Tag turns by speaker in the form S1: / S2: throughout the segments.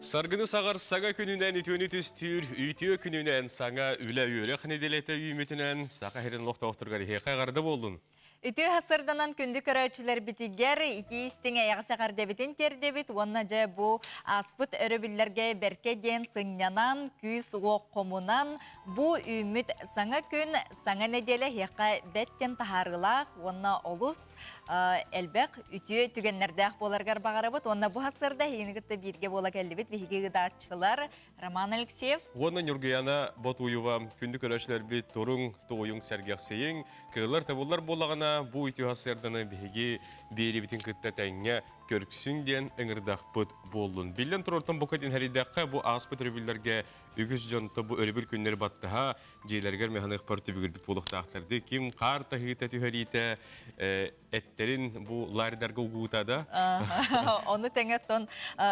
S1: Саргыны саҕар саҥа күнүнэн үтүөнү түстүүр, үтүө күнүнэн саҥа үлэ-үөрэх нэдиэлэтэ үүммүтүнэн Саха сирин олохтоохторугар эһиэхэ эҕэрдэ буоллун!
S2: Үтүө сырданан күндү көрөөччүлэрбитигэр итии истиҥ эйэҕэс эҕэрдэбитин тиэрдэбит уонна дьэ бу ааспыт өрөбүллэргэ бэркэ диэн сынньанан, күүс-уох хомунан бу үүммүт саҥа күн, саҥа нэдиэлэ эһиэхэ бэт диэн таһаарыылаах уонна олус элбэх үтүө түгэннэрдээх буоларыгар баҕарабыт уонна бу сарсыарда эһигини кытта бииргэ буола кэллибит биһиги ыытааччылар Роман Алексеев
S1: уонна Ньургуяна Ботуева. Күндү көрөөччүлэрбит, туруҥ, туойуҥ, сэргэхсийиҥ, кыыллар табыллар буоллаҕына, бу үтүө сарсыарданы биһиги биэриибитин кытта тэҥҥэ көрсүҥ диэн ыҥырдахпыт буоллун. Биллэн турартан бу кэтин хэрийдэххэ, бу ааспыт өрөбүллэргэ үгүс дьонто бу өрөбүл күннэри баттаһа дьиэлэригэр механыхпар түбүгүрбүт буолуохтаахтар. Ким хаар таһыыта түһэриитэ, эттерин бу лаардарга угуута да.
S2: Ону тэҥэ оттон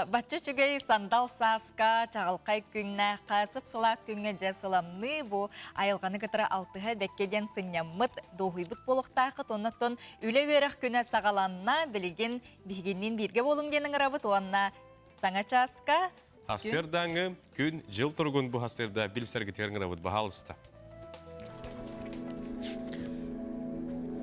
S2: бачча үчүгэй сандал сааска, чаҕылхай күннээххэ, сып-сылаас күҥҥэ дьэ сыламныы бу айылҕаны кытары алтыһа бэккэ диэн сынньаммыт, дуоһуйбут буолуохтааххыт. Оннуттан үлэ-үөрэх күнэ саҕаланна, билигин биһигинниин бииргэ буолуҥ диэн ыҥырабыт уонна саҥа чааска
S1: Сарсыардааҥы күн дьыл туругун бу сарсыарда билсэргитигэр ыҥырабыт, баһаалыста.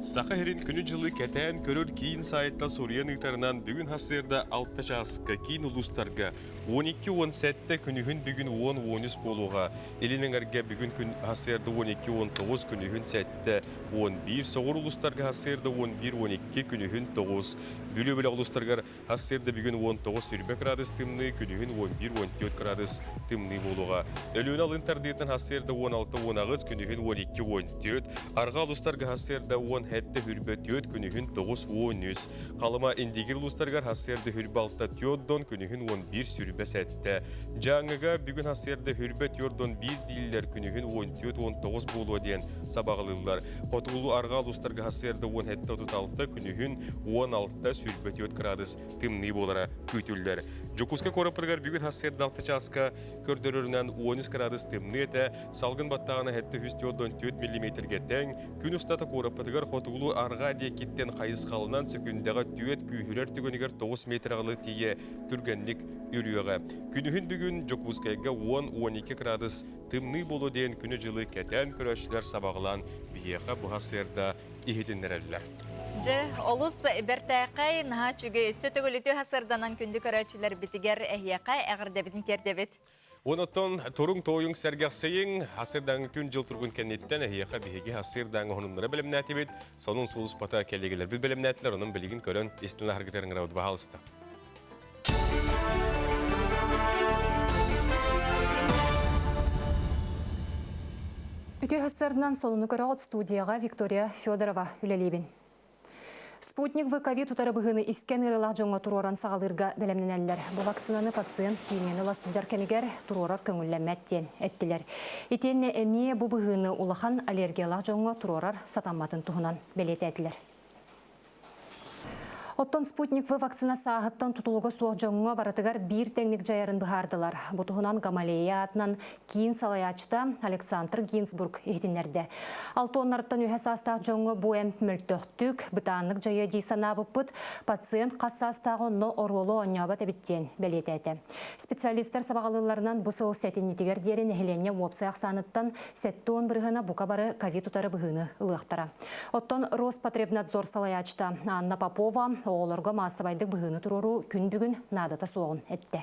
S1: Саха сирин күнү-дьылы кэтээн көрөр киин саайтта суруйан ыытарынан бүгүн сарсыарда 6 чааска киин улуустарга 12-17 күнүһүн бүгүн 10-13 буолуоҕа. Илин эҥэргэ бүгүн күн сарсыарда 12-19 күнүһүн 7 11 соҕуруу улуустарга сарсыарда 11-12 күнүһүн 9 Бүлүү бөлөх улуустарыгар Сарсыарда бүгүн 19-20 градус тымныы, күнүһүн 11-14 градус тымныы буолуоҕа. Өлүөнэ алын тардыытынан сарсыарда 16-18, күнүһүн 12-14, арҕаа улуустарга сарсыарда 17-24, күнүһүн 9-13, Халыма Индигир улуустарыгар сарсыарда 26-4, күнүһүн 11-27. Дьааҥыга бүгүн сарсыарда 24-1 дииллэр, күнүһүн 14-19 буолуо диэн сабаҕалыыллар. Хотугулуу арҕаа улуустарга сарсыарда 17-36, күнүһүн 16-24 градус тымныы буолара күүтүллэр. Дьокуускай куораппытыгар бүгүн сарсыарда 6 чааска көрдөрөрүнэн 13 градус тымныы этэ, салгын баттааҕына 704 миллиметргэ тэҥ, күн устата куораппытыгар хотугулуу арҕаа диэкиттэн хайысхалынан сөкүндэҕэ 4 күүһүрэр түгэнигэр 9 метр тиийэ түргэнник үрүөҕэ. Күнүһүн бүгүн Дьокуускайга 10-12 градус тымныы буолуо диэн күнү-дьылы кэтээн көрөөччүлэр сабаҕалаан биһиэхэ быһа сыарда иһитиннэрэллэр.
S2: Дьэ, олус бэртээхэй, наһаа үчүгэй, өссө төгүлүтү сырданан күндү көрөөччүлэрбитигэр эһиэхэ эҕэрдэбитин тиэрдэбит.
S1: Онотон туруҥ тойуҥ сэргэхсийиҥ, сарсыардааҥы күн-дьыл тургун кэнниттэн эһиэхэ биһиги сарсыардааҥы хонуннара бэлэмнээтибит, сонун сулуспата кэллиэгэлэрбит бэлэмнээтилэр, онон билигин көрөн истин аһаргытыгар ыҥырабыт баһаалыста.
S3: Үтүө сарсыарданан солуну көрөҕүт студияҕа Виктория Федорова үлэлиибин. Спутник В ковид утары быһыыны искэн ыарыылаах дьоҥҥо туруоран саҕалыырга бэлэмнэнэллэр. Бу вакцинаны пациент химияны ыла сылдьар кэмигэр туруорар көҥүллэммэт диэн эттилэр. Итиэннэ эмиэ бу быһыыны улахан аллергиялаах дьоҥҥо туруорар сатамматын туһунан бэлиэтээтилэр. Оттон Спутник В вакцина сааһыттан тутулуга суох дьоҥҥо барытыгар биир тэҥник дьайарын быһаардылар. Бу туһунан Гамалея аатынан киин салайааччыта Александр Гинзбург иһитиннэрдэ. Алтуоннарыттан үһэ саастаах дьоҥҥо бу эмп мөлтөхтүк, бытааннык дьайыа дии санаабыппыт, пациент хас саастааҕа онно оруолу оонньообот эбит диэн бэлиэтээтэ. Специалистар сабаҕалыылларынан бу сыл сэтинньитигэр диэри нэһилиэнньэ уопсай ахсааныттан 70 бырыһыана бука бары ковид утары быһыыны ылыахтара. Оттон Роспотребнадзор салайааччыта Анна Попова оҕолорго маассабайдык быһыыны туруоруу күн бүгүн наадата суоҕун эттэ.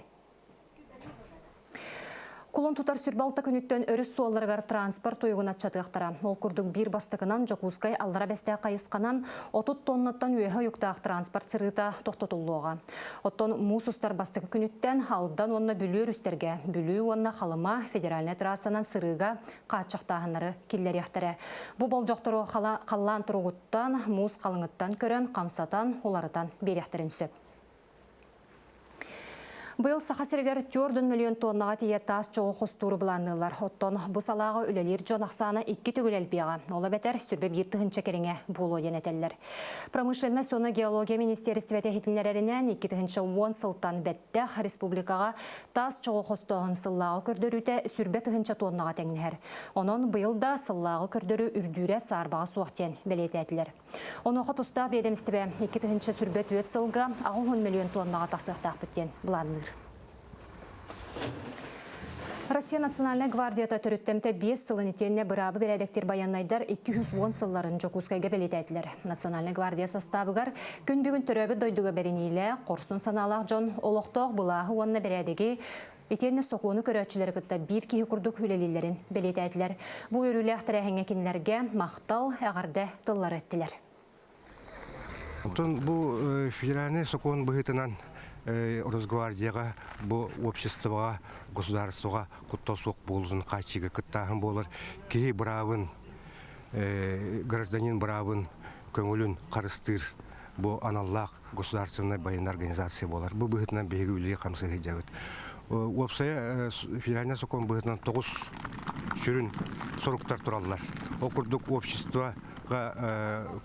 S3: Кулун тутар сүрбалта күнүттэн өрүс суолларыгар транспорт уйугун аччатыахтара. Ол курдук биир бастакынан Дьокуускай Аллара Бэстээх хайысханан 30 тоннаттан үөһэ уйуктаах транспорт сырыыта тохтотуллуоҕа. Оттон муус устар бастакы күнүттэн Алдан уонна Бүлүү өрүстэргэ Бүлүү уонна Халыма федеральнай трассанан сырыыга хааччахтааһыннары киллэриэхтэрэ. Бу болдьохтору халлаан туругуттан, муус халыҥыттан көрөн, хамсатан, уларытан биэриэхтэрин сөп. Быйыл Саха сиригэр 4 миллион тоннаҕа тиийэ таас чоҕу хостууру былаанныыллар. Оттон бу салааҕа үлэлиир дьон ахсаана икки төгүл элбиэҕэ. Ол эбэтэр 21 тыһыынча кэриҥэ буолуо диэн этэллэр. Промышленность уонна геология министиэристибэтэ иһитиннэрэринэн 2010 сылтан бэттэх республикаҕа Таас чоҕу хостооһун сыллааҕы көрдөрүүтэ 20 тыһыынча туоннаҕа тэҥнэһэр. Онон быйыл да сыллааҕы көрдөрүү үрдүүрэ саарбаҕа суох диэн бэлиэтээтилэр. Онуоха тустаах биэдэмистибэ 2024 сылга 80 миллион туоннаҕа тахсыахтаахпыт диэн былаанныыр. Россия Национальнай гвардията төрүттэмтэ 5 сылын итиэннэ быраабы бэрээдэктир байыаннайдар 210 сылларын Дьокуускайга бэлиэтээтилэр. Национальнай гвардия састаабыгар күн бүгүн төрөөбүт дойдуга бэриниилээх, хорсун санаалаах дьон олохтоох былааһы уонна бэрээдэги итиэннэ сокуону көрөөччүлэри кытта биир киһи курдук үлэлииллэрин бэлиэтээтилэр. Бу үөрүүлээх тэрээһиҥҥэ кинилэргэ махтал, эҕэрдэ тыллары эттилэр.
S4: Оттон бу федеральнай сокуон быһыытынан Росгвардияҕа бу обществоҕа, государствоҕа куттал суох буолуутун хааччыйыыга кыттааһын буолар. Киһи быраабын, гражданин быраабын көҥүлүн харыстыыр бу аналлаах государственнай военная организация буолар. Бу быһыытынан биһиги үлэлии-хамсыы сылдьабыт. Уопсайа федеральнай сокуон быһыытынан тоҕус сүрүн соруктар тураллар. Ол курдук общество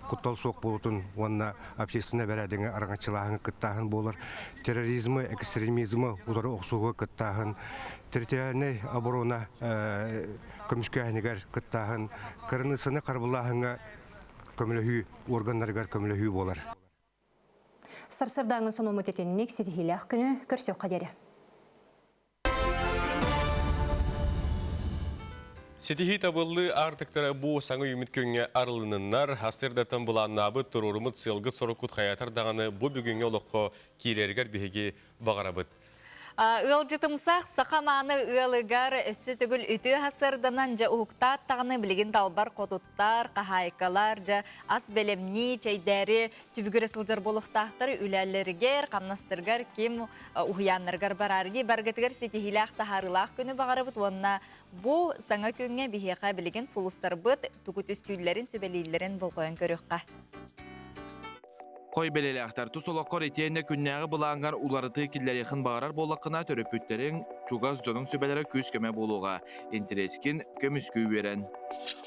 S4: куттал суох буолуутун уонна общественнай бэрээдэги араҥаччылааһыҥҥа кыттааһын буолар, терроризмы, экстремизмы утары охсууга кыттааһын, территориальнай оборона көмүскээһинигэр кыттааһын, кыраныыссаны харбылааһыҥҥа көмөлөһүү органнарыгар көмөлөһүү буолар.
S3: Сарсыардааҥы сонуммут итинник ситиһиилээх күнү көрсүөххэ диэри.
S1: Ситиһии табыллыы аартыктара бу саҥа үүммүт күҥҥэ арылынныннар, астырдаттан былааннаабыт, туруоруммут сыалгыт-соруккут хайаатар даҕаны бу бүгүҥҥү олоххо киирэригэр биһиги баҕарабыт.
S2: Ыалдьытымсах саха мааны ыалыгар өссө төгүл үтүө сарданан дьэ уһуктаат даҕаны билигин далбар хотуттар, хаһаайкалар дьэ ас бэлэмнии, чэйдээри түбүгүрэ сылдьар буолуохтаахтар үлэлэригэр, хамнастарыгар ким уһуйааннарыгар бараар дии баргытыгар ситиһиилээх таһаарыылаах күнү баҕарабыт уонна бу саҥа күҥҥэ биһиэхэ билигин сулустарбыт тугу түстүүллэрин, сүбэлииллэрин болҕойон көрүөххэ.
S5: Хой бэлиэлээхтэр тус олоххор итиэннэ күннээҕи былааҥҥар уларытыы киллэриэххин баҕарар буоллаххына, төрөппүттэриҥ, чугас дьонуҥ сүбэлэрэ күүс-көмө буолуоҕа. Интэриэскин көмүскүү үөрэн.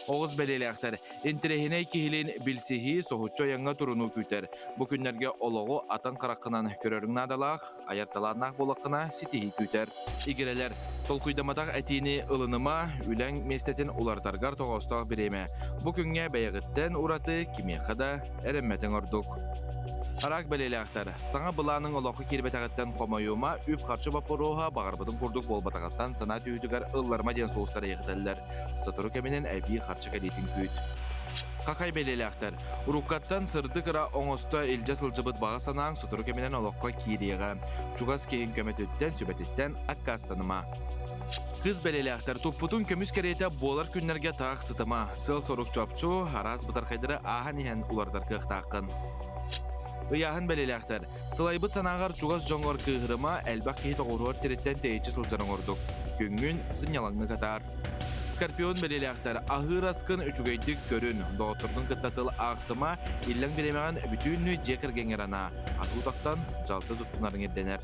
S5: Оҕус бэлиэлээхтэр интэриэһинэй киһилиин билсиһии, соһуччу айаҥҥа турунуу күүтэр. Бу күннэргэ олоҕу атын хараххынан көрөрүҥ наадалаах, айар талааннаах буоллаххына ситиһии күүтэр. Игирэлэр, толкуйдамматах этиини ылыныма, үлэҥ миэстэтин уларытаргар тоҕоостоох бириэмэ. Бу күҥҥэ бэйэҕиттэн ураты кимиэхэ да эрэммэтиҥ ордук. Араак бэлиэлээхтэр, саҥа былааныҥ олоххо киирбэтэҕиттэн хомойума, үп-харчы боппуруоһа баҕарбытыҥ курдук буолбатаҕыттан санаа түһүүтүгэр ылларыма диэн сулустар эйэҕитэллэр. Сотору кэминэн эбии харчы кэлиитин күүт. Хахай бэлиэлээхтэр, уруккаттан сырдык ыра оҥосто илдьэ сылдьыбыт баҕа санааҥ сотору кэминэн олоххо киириэҕэ. Чугас киһиҥ көмөтүттэн, сүбэтиттэн аккаастаныма. Кыс бэлиэлээхтэр, туппутуҥ көмүс кэриэтэ буолар күннэргэ таах сытыма. Сыал-сорук чопчу, араас бытархайдары ааһан иһэн уларытар кыахтааххын. Ыйааһын бэлиэлээхтэр, Сылайбыт санааҕар чугас дьоҥҥор кыыһырыма, элбэх киһи тоҕуоруһар сириттэн тэйиччи сылдьар оҥордук. Күҥҥүн сынньалаҥнык атаар. Скорпион бэлиэлээхтэр, аһыыр аскын үчүгэйдик көрүн, доҕотторгун кытта тыл аахсыма, иллэҥ бириэмэҕин бүтүннүү дьиэ кэргэҥҥэр анаа. Атыы утахтан дьалты туттунарыҥ ирдэнэр.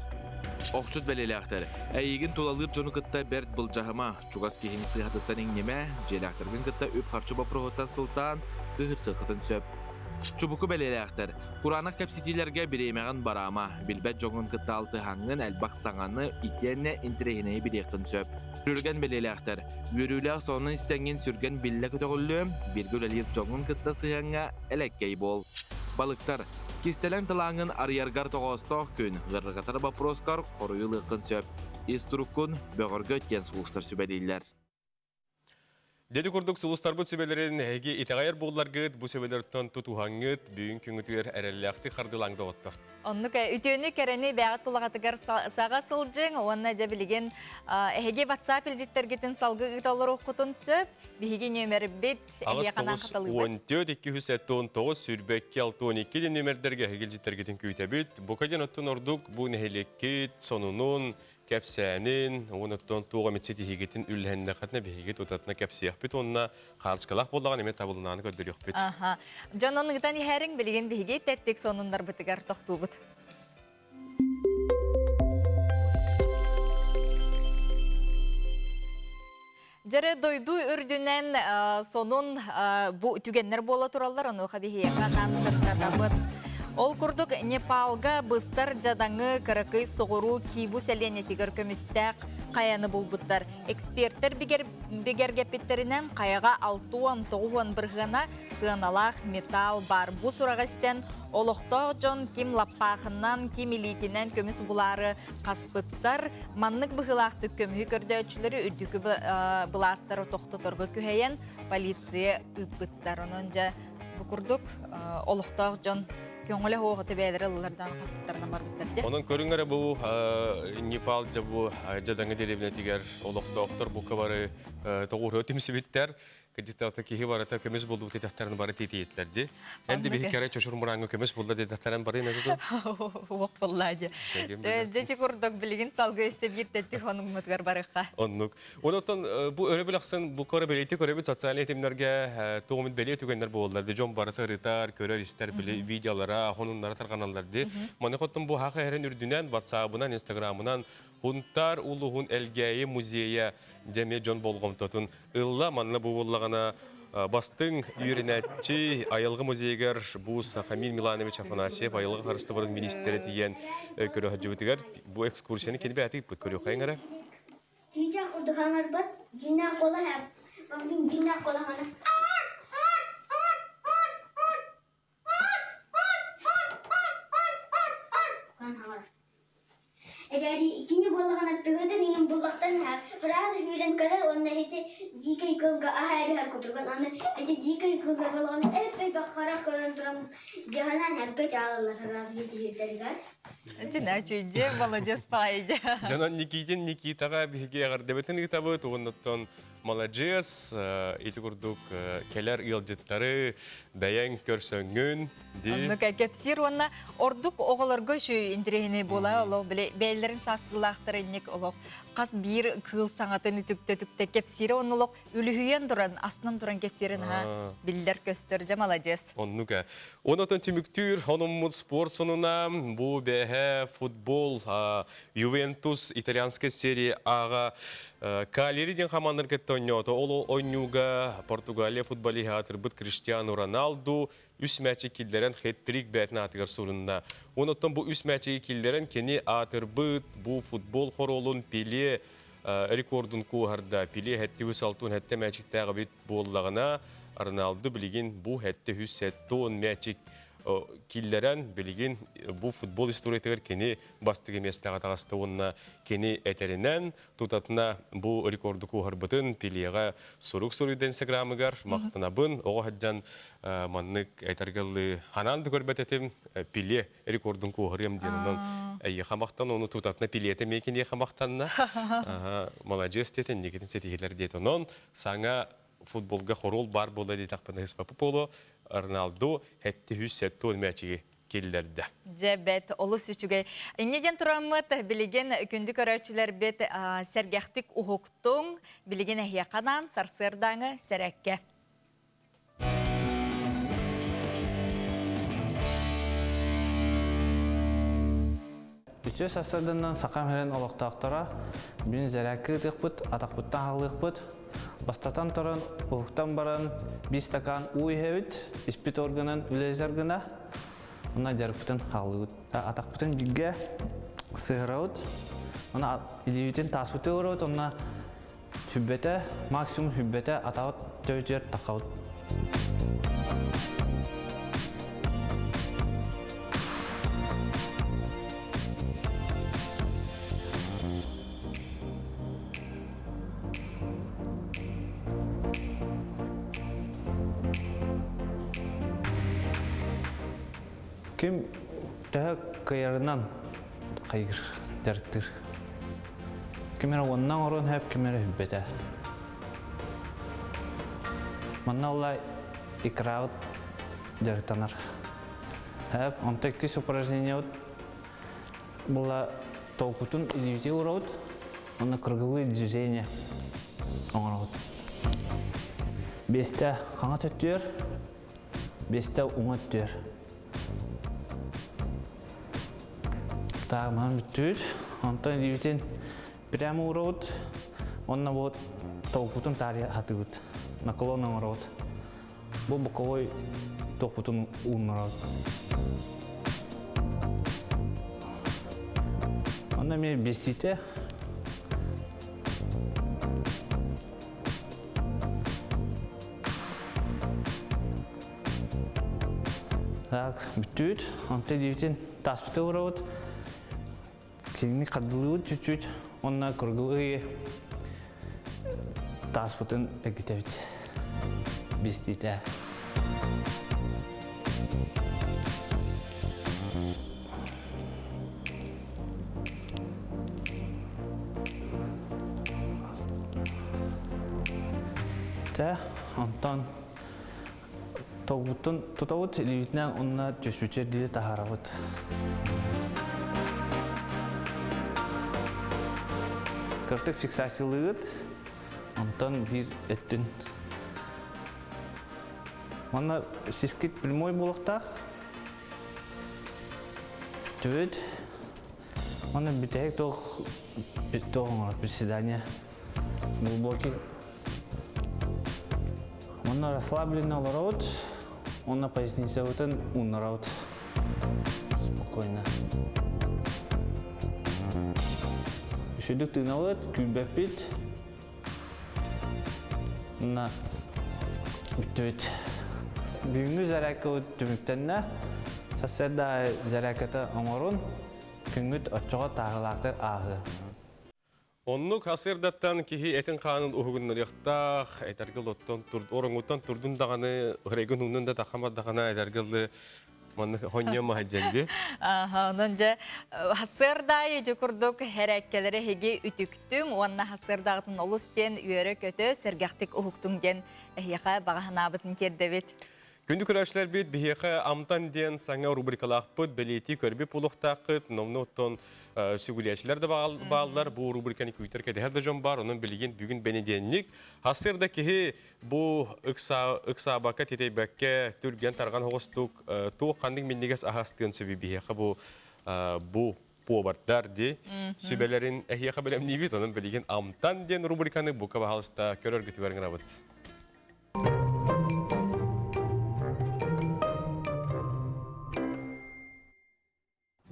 S5: Охчут бэлиэлээхтэр, эйигин тулалыыр дьону кытта бэрт былдьаһыма, чугас киһиҥ сыыһатыттан иҥнимэ, дьиэлээхтэргин кытта үп-харчы боппуруоһуттан сылтаан кыыһырсыаххытын сөп. Чубуку бэлиэлээхтэр, кураанах кэпсэтиилэргэ бириэмэҕин бараама, билбэт дьоҥҥун кытта алтыһаҥҥын элбэх саҥаны итиэннэ интэриэһинэйи билиэххин сөп. Сүргэн бэлиэлээхтэр, үөрүүлээх сонун истэҥҥин сүргэн биллэ көтөҕүллүө, бииргэ үлэлиир дьоҥҥун кытта сыһыаҥҥа элэккэй буол. Балыктар, кистэлэҥ талааҥҥын арыйаргар тоҕоостоох күн, ыарырҕатар боппуруоскар хоруйу ылыаххын сөп. Ис туруккун бөҕөргөт диэн сулустар сүбэлииллэр.
S1: Деди курдук сулустарбыт сүбэлэрин эһиги итэҕэйэр буолларгыт, бу сүбэлэртэн тутуһаҥҥыт, бүгүн күҥҥүтүгэр эрэллээхтик хардыылааҥ доҕоттор.
S2: Оннук үтүөнү кэрэни бэҕэт тулаҕатыгар саҕа сылдьыҥ уонна дьэ билигин эһиги WhatsApp илдьиттэргитин салгыы ыыта олоруоххутун сөп. Биһиги нүөмэрбит эһиэхэ анаан хатылыыбыт.
S1: 14 279 22 62 диэн нүөмэрдэргэ эһиги илдьиттэргитин күүтэбит. Бука диэн оттон ордук бу нэһилиэккит сонунун, кэпсээнин, уонуттан туох эмит ситиһиигитин үллэһиннэххитинэ биһиги тутатына кэпсиэхпит уонна хаалыскалаах буоллаҕына эмиэ табылынааны көрдөрүөхпүт.
S2: Аха. Дьонун ыытан иһэриҥ билигин биһиги тэттик сонуннарбытыгар тохтуубут. Дьэрэ дойду үрдүнэн сонун бу түгэннэр буола тураллар, онуоха биһиэхэ анаан сырдатабыт. Ол курдук Непалга быстар дьадаҥы кыракый соҕуруу Киву сэлиэнньэтигэр көмүстээх хайаны булбуттар. Экспертэр бигэргэппиттэринэн хайаҕа 69 бырыһыана сыаналаах металл баар. Бу сураҕы истэн олохтоох дьон ким лаппаахынан, ким илиитинэн көмүс булаары хаспыттар. Маннык быһыылаахтык көмүһү көрдөөччүлэри үрдүкү былаастары тохтоторго күһэйэн полиция ыыппыттар. Онон дьэ бу курдук олохтоох дьон көҥүлэ суох бэйэлэрэ ыллардаан хаспыттарынан барбыттар дии.
S1: Онон көрүҥ эрэ бу Непал дьэ бу дьадаҥы дэриэбинэтигэр олохтоохтор бука бары тоҕуоруо түмсүбүттэр. Кырдьыктаахта киһи барыта көмүс булдубут диэтэхтэрин бары тиэтийитлэр ди. Эн де биһи кэрэ чочур мурааҥҥа көмүс булла диэтэхтэрин бары инэ
S2: Уох булла ди. Дьэ курдук билигин салгыы өссө биир тэттик хонугмутугар барыхха.
S1: Оннук. Онотон бу өрөбүл ахсын бу көрө бэлиэти көрөбүт социальнай тимнэргэ тугумут бэлиэ түгэннэр буолаллар ди дьон барыта ырытар, көрөр, истэр били видеолара, хонуннара тарҕаналлар ди. Маны хоттон бу хаха эрен үрдүнэн WhatsApp-ынан, Instagram-ынан Хунтаар улуһун Элгээйи музейа дьэ дьон болҕомтотун ылла. Манна бу буоллаҕына бастыҥ үөрэнээччи айылҕа музейыгар бу Сахамин Миланович Афанасьев айылҕа харыстабылын министрэ тиийэн көрө сылдьыбытыгар бу экскурсияны кини бэйэтэ ыыппыт көрүөххэйиҥ эрэ.
S6: Чыычаах курдук хаҥарбат, дьиҥнээх куолаһа, мин дьиҥнээх куолаһаны Эрээри кини буоллаҕына тыһытын иҥин буллахтан ыраас үүрэн кэлэр уонна ити дьиикэй кыылга аһа эбиһэр кутурган аны ити дьиикэй кыыллар буоллаҕына эп-элбэх харах көрөн туран дьаһанан эргэ дьаалалар ыраас иһитиһирдэригэр
S2: Дьэ, молодец паайдя.
S1: Дьонон Никитин Никитаҕа биһиги эҕэрдэбитин ыытабыт уоннаттан маладьыас ити курдук кэлэр ыалдьыттары бэйэҥ көрсөҥҥүн ди
S2: Оннук кэпсиир уонна ордук оҕолорго үчүгэй интэриэһинэй буола олох били бэйэлэрин саастыылаахтара инник олох хас биир кыыл саҥатын үтүктэ-үтүктэ кэпсиирэ уонна олох үлүһүйэн туран астынан туран кэпсиирин аһа биллэр көстөр дьэ маладьыас
S1: Оннук ээ. Онотон түмүктүүр онуммут спорт сонуна бу бэһэ футбол Ювентус итальянскай серия А-ҕа Калери диэн хамаанданы кытта оонньоото. Ол оонньууга Португалия футболиһа аатырбыт Криштиану Роналду үс мээчик киллэрэн хет-трик бээтин аатыгар сурунна. Онуттан бу үс мээчиги киллэрэн кини аатырбыт бу футбол хоруолун Пеле рекордун куоһарда. Пеле 767 мээчиктээх эбит буоллаҕына, Роналду билигин бу 770 мээчик киллэрэн билигин бу футбол историятыгар кини бастакы миэстэҕэ таҕыста уонна кини этэринэн тутатына бу рекорду куоһарбытын Пелеҕэ сурук суруйда инстаграмыгар махтанабын оҕо сылдьан маннык этэргэ ханаан да көрбөт этим Пеле рекордун куоһарыам диэн онон эйиэхэ махтан ону тутатына Пелете эмиэ киниэхэ махтанна маладьыас диэтэ инникитин ситиһилэр диэтэ онон саҥа футболга хоруол баар буолла диэтэхпинэ ыспапы буолуо Роналду 770 мээчиги киллэрдэ.
S2: Дьэ, бэт, олус үчүгэй. Инньэ диэн тураммыт, билигин күндү көрөөччүлэрбит сэргэхтик уһуктуҥ, билигин эһиэхэ анаан сарсыардааҥы сэрэккэ.
S7: Үтүө сарсыарданан Сахам сирин олохтоохторо бүгүн зарядка ыытыахпыт, атахпыттан аһылыахпыт. Бастатан туран, уһуктан баран биир стакан уу иһэбит, испит органын үлэлэтэр гына, уонна дьарыкпытын хааллыбыт. Атахпытын бииргэ сыһарабыт, уонна илиибитин тааспытыы олоробут, уонна сүббэтэ, максимум сүббэтэ атаҕыт төбөтүгэр таххабыт. Ким төһө кыайарынан хайгыр, дьарыктыыр. Ким эрэ уонна оҥоруон сөп, ким эрэ сүппэтэ. Манна олла икрабыт дьарыктанар. Сөп, онто иккис упражнениебыт была толкутун илиити уурабыт, уонна круговые движения оҥоробут. Биэстэ хаҥас өттүгэр, биэстэ уҥа өттүгэр. Таамаһын бүттүбүт. Онтон илиибитин прямо уурабыт. Уонна вот толкутун таарыйа хатыыбыт. Наклон оҥоробут. Бу боковой тохпутун ууннарабыт. Онно эмиэ биэстиитэ Так, бүттүбүт. Онто диибитин таспыты уурабыт. Кинини хардылыыбыт чуть-чуть. Онно круглые тааспытын эргитэбит. Бистиитэ. Тэ, онтон Толбуттан тутабыт, илиибитинэн уонна түспүтүгэр диэри таһаарабыт. Кыртык фиксациялыыгыт, онтон биир өттүн. Манна сискит прямой буолуохтаах. Түбүт. Манна бүтэһик туох туох оҥорор приседание. Глубокий Онно расслабленно олоробут, онно поясницабытын ууннарабыт. Спокойно. Үчүгдүк тыынабыт, күүрбэппит. Онно бүттүбүт. Бүгүҥҥү зарядкабыт түмүктэннэ. Сарсыарда зарядката оҥорун, күҥҥүт оччоҕо тааһылаахтык ааһыа.
S1: Оннук сарсыардаттан киһи этин-хаанын уһугуннарыахтаах, этэргэ оттон ороҥуттан турдун даҕаны, ырайгын ууннун да таххан бардаҕына этэргэ дылы манна хонньо маһадьанди.
S2: Аха, онон дьэ сарсыардаайы дьэ курдук хэрээккэлэри эһиги үтүктүҥ уонна сарсыардааҕытын олус диэн үөрэ-көтө сэргэхтик уһуктуҥ диэн эһиэхэ баҕа санаабытын тиэрдэбит.
S1: Күндү көрөөччүлэрбит, биһиэхэ Амтан диэн саҥа рубрикалаахпыт, бэлиэтии көрбүт буолуохтааххыт. Номну оттон сүгүрүйээччилэр да бааллар. Бу рубриканы күүтэр кэтэһэр да дьон баар. Онон билигин бүгүн бэнидиэнньик. Хасыр да киһи бу ыксаабакка, титэйбэккэ, түргэн тарҕан оҕустук туох ханнык минньигэс аһастыан сөбүй биһиэхэ бу бу повардар ди сүбэлэрин эһиэхэ бэлэмниибит. Онон билигин Амтан диэн рубриканы бука баһалыста көрөргүтүгэр ыҥырабыт.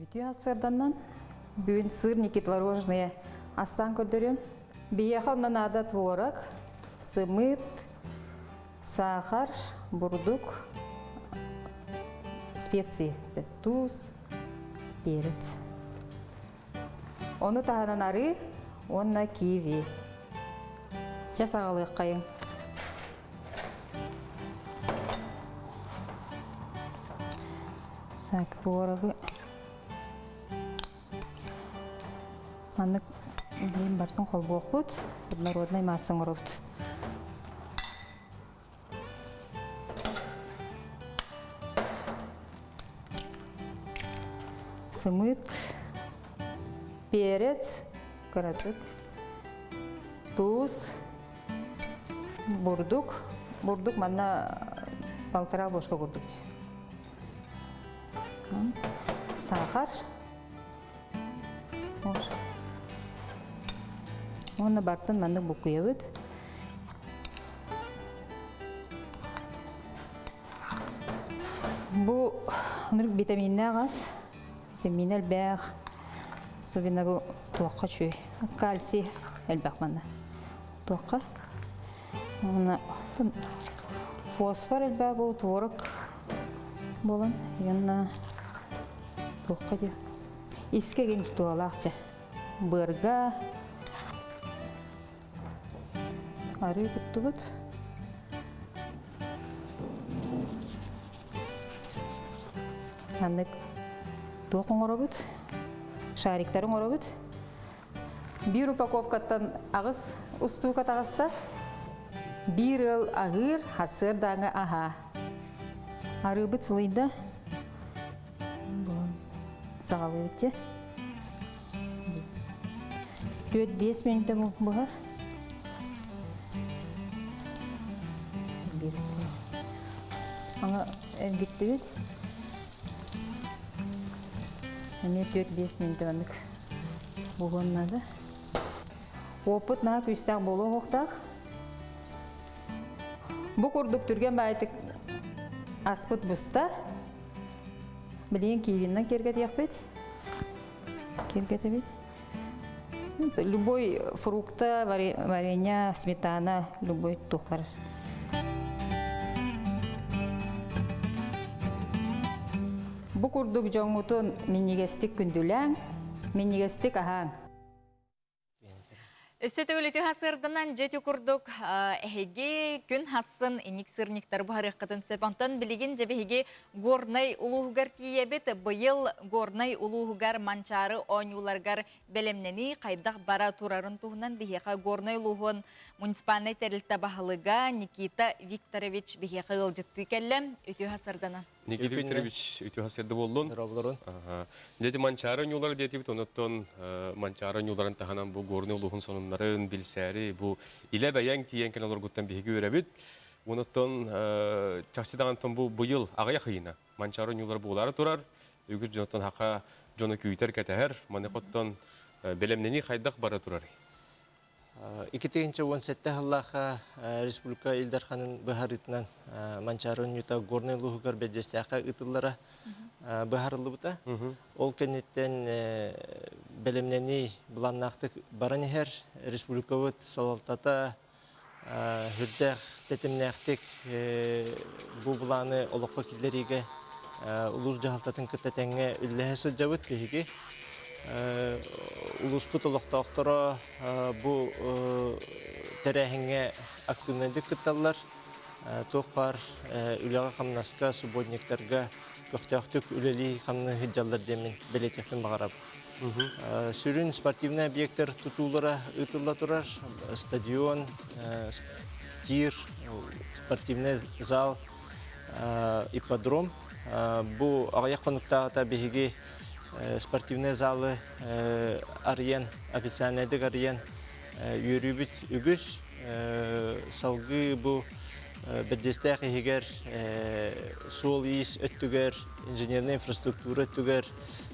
S8: Үтүө сырданнан бүгүн сырники творожные астаан көрдөрүм. Биһиэхэ онно наада творог, сымыыт, сахар, бурдук, специи, туус, перец. Ону таһынан арыы уонна киви. Чэ саҕалыаххайыҥ. Так, творогы маннык билин бартын холбуохпут, однороднай масса оҥоробут. Сымыыт, перец, кыратык, туус, бурдук. Бурдук манна полтора ложка курдук. Сахар. Уонна бартын маннык буккуйабыт. Бу витаминнээх ас, витамин элбэх, особенно бу туохха үчүгэй. Кальций элбэх манна. Туохха. Уонна фосфор элбэх бу творог буолан, уонна туохха диэ искэ гин туолаах чэ. Быарга Арыы куттубут. Маннык туох оҥоробут? Шариктары оҥоробут. Биир упаковкаттан аҕыс устуука таҕыста. Биир ыал аһыыр, сарсыардааҥы аһаа. Арыыбыт сылыйда. Саҕалыыбыт дьэ. 4-5 мүнүүтэ буһар. Аны эргиттибит. Эмиэ 4-5 мүнүүтэ маннык буһуон наада. Уоппут наһаа күүстээх буолуохтаах. Бу курдук түргэн баайтык аспыт буста. Билигин киевиннэн киэргэтиэхпит. Киэргэтэбит. Любой фрукта, варенье, сметана, любой туох бар. Бу курдук дьоҥҥутун минньигэстик күндүлээҥ, минньигэстик аһааҥ.
S2: Өссө төгүл хасырданан дьэ курдук эһиги күн хассын иник сырниктар буһарыаххытын сөп. Онтон билигин дьэ биһиги Горнай улууһугар тиийэбит. Быйыл Горнай улууһугар Манчаары оонньууларыгар бэлэмнэнии хайдах бара турарын туһунан биһиэхэ Горнай улууһун муниципальнай тэрилтэ баһылыга Никита Викторович биһиэхэ ыалдьыттыы кэллэ. Үтүө хасырданан.
S1: Никита Викторович үтүө сырды буоллун.
S9: Дорооболорун.
S1: Дети Манчаары ньуулара диэтибит, онуттан Манчаары ньууларын таһынан бу Горный улууһун сонуннарын билсээри, бу илэ бэйэҥ тиийэн кэлэн олоргуттан биһиги үөрэбит. Онуттан чахчы даҕантан бу быйыл аҕыйах ыйына Манчаары ньуулара буолаары турар. Үгүс дьонтон хака дьону күүтэр кэтэһэр. Маныхоттон бэлэмнэнии хайдах бара турарый?
S9: 2017 сыллаахха республика Ил Дарханын быһаарыытынан Манчаары оонньуута Горнай улууһугар Бэрдьиэстээххэ ыытыллара быһаарыллыбыта. Ол кэнниттэн бэлэмнэнии былааннаахтык баран иһэр. Республикабыт салалтата сүрдээх тэтимнээхтик бу былааны олоххо киллэриигэ улуус дьаһалтатын кытта тэҥҥэ үллэһэ сылдьабыт биһиги. Улууспут олохтоохторо бу тэрээһиҥҥэ активнайдык кытталлар. Туох баар үлэҕэ-хамнаска, субботниктарга көхтөөхтүк үлэлии-хамныы сылдьаллар диэммин бэлиэтиэхпин баҕарабын. Сүрүн спортивнай объектар тутуулара ыытылла турар. Стадион, тир, спортивный зал, ипподром. Бу аҕыйах хонуктааҕыта биһиги спортивный залы арыйан, официальнайдык арыйан үөрүүбүт үгүс. Салгыы бу Бэрдиэстээх иһигэр суол-иис өттүгэр, инженернэй инфраструктура өттүгэр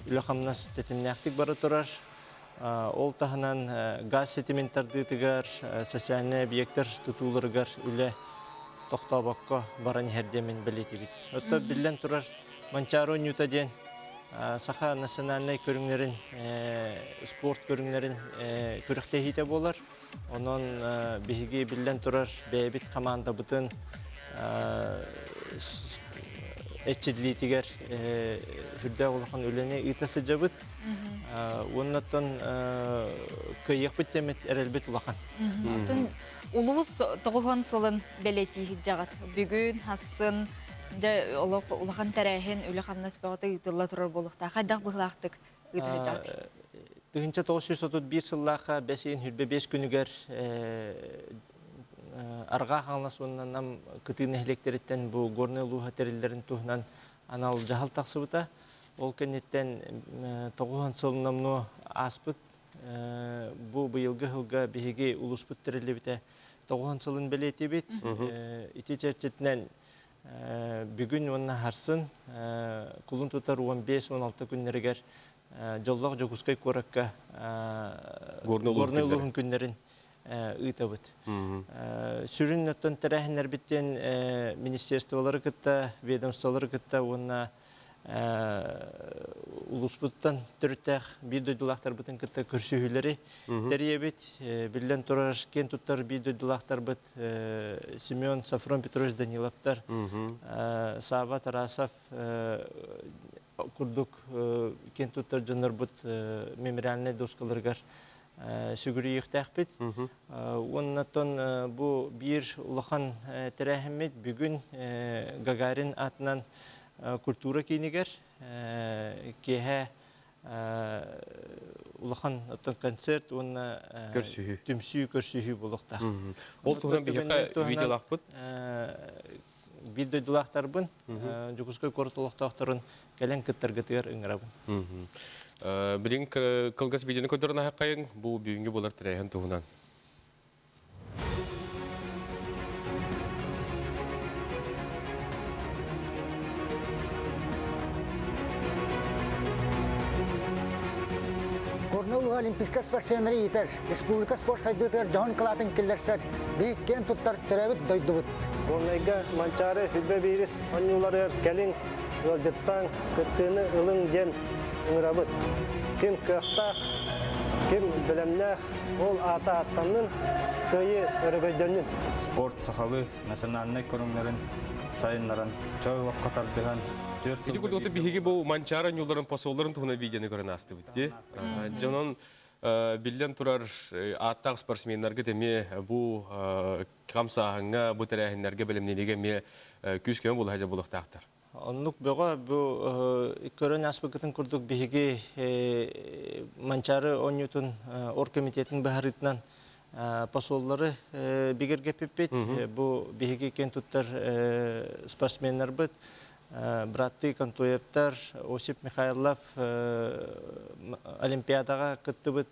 S9: үлэ-хамнас тэтимнээхтик бара турар. Ол таһынан газ ситимин тардыытыгар, социальнай объектар тутууларыгар үлэ тохтообокко баран иһэр диэммин бэлиэтиибит. Оттон биллэн турар, Манчаары оонньуута диэн саха национальнай көрүҥнэрин, спорт көрүҥнэрин күрэхтэһиитэ буолар. Онон биһиги биллэн турар бэйэбит хамаандабытын эччиллиитигэр үрдээх улахан үлэни ыыта сылдьабыт. Уоннаттан кыайыахпыт диэммит эрэлбит улахан.
S2: Оттон улуус тоҕуһун сылын бэлиэтии сылдьаҕыт. Бүгүн, хассын, дьэ олох улахан тэрээһин, үлэ-хамнас бөҕөтө ыытылла турар буолуохтаах. Хайдах быһыылаахтык ыыта сылдьаҕыт?
S9: 1931 сыллаахха бэс ыйын 25 күнүгэр Арҕаа Хаҥалас уонна Нам кытыы нэһилиэктэриттэн бу Горнай улууһа тэриллэрин туһунан анал дьаһал тахсыбыта. Ол кэнниттэн 90 сыл номнуо ааспыт. Бу быйылгы сылга биһиги улууспут тэриллибитэ 90 сылын бэлиэтиибит. Ити чэрчитинэн бүгүн уонна харсын кулун тутар 15-16 күннэригэр Дьоллоох Дьокуускай куоракка Горнай улууһун күннэрин ыытабыт. Сүрүн оттон тэрээһиннэрбиттэн министерстволары кытта, ведомстволары кытта уонна улууспуттан төрүттээх биир дойдулаахтарбытын кытта көрсүһүүлэри тэрийэбит. Биллэн турар, киэн туттар биир дойдулаахтарбыт Семен Сафрон Петрович Даниловтар, Сава Тарасов курдук киэн туттар дьоннорбут мемориальнай доскаларыгар сүгүрүйүөхтээхпит. Уоннаттан бу биир улахан тэрээһиммит бүгүн Гагарин аатынан культура киинигэр киэһэ улахан оттон концерт уонна
S1: көрсүһүү
S9: түмсүү көрсүһүү буолуохтаах.
S1: Ол туһунан биһиэхэ видеолаахпыт.
S9: Биир дойдулаахтарбын Дьокуускай куорат олохтоохторун кэлэн кыттаргытыгар ыҥырабын.
S1: Билин кылгас видеоны көрдөрөн аһаққайын бу бүгүҥҥү буолар тэрээһин туһунан.
S10: Горнай Олимпийскай спортсменнары иитэр, республика спорт сайдыытыгар дьоһун кылаатын киллэрсэр, биһик киэн туттар төрөөбүт дойдубут.
S11: Горнайга Манчаары сүлбэ биирис оонньууларыгар кэлиҥ, ыалдьыттааҥ, кыттыыны ылыҥ диэн ыҥырабыт. Ким кыахтаах, ким Ким бэлэмнээх, ол аата ааттаннын, кыайыы өрөгөйдөннүн.
S12: Спорт сахалыы национальнай көрүҥнэрин сайыннаран, чөл олоххо тардыһан, түөрт
S1: Ити
S12: сылга
S1: курдук биһиги бу Манчаары ньууларын посолларын туһунан видеоны көрөн аастыбыт дии. Дьонон биллэн турар ааттаах спортсменнаргыт эмиэ бу хамсааһыҥҥа, бу тэрээһиннэргэ бэлэмнэниигэ эмиэ күүс-көмө буола сылдьар буолуохтаахтар.
S9: Оннук бөҕө бу көрөн ааспыккытын курдук биһиги Манчаары оонньуутун оргкомитетын быһаарыытынан посоллары бигэргэппиппит. Бу биһиги киэн туттар спортсменнарбыт быраттыы Контоевтар, Осип Михайлов Олимпиадаҕа кыттыбыт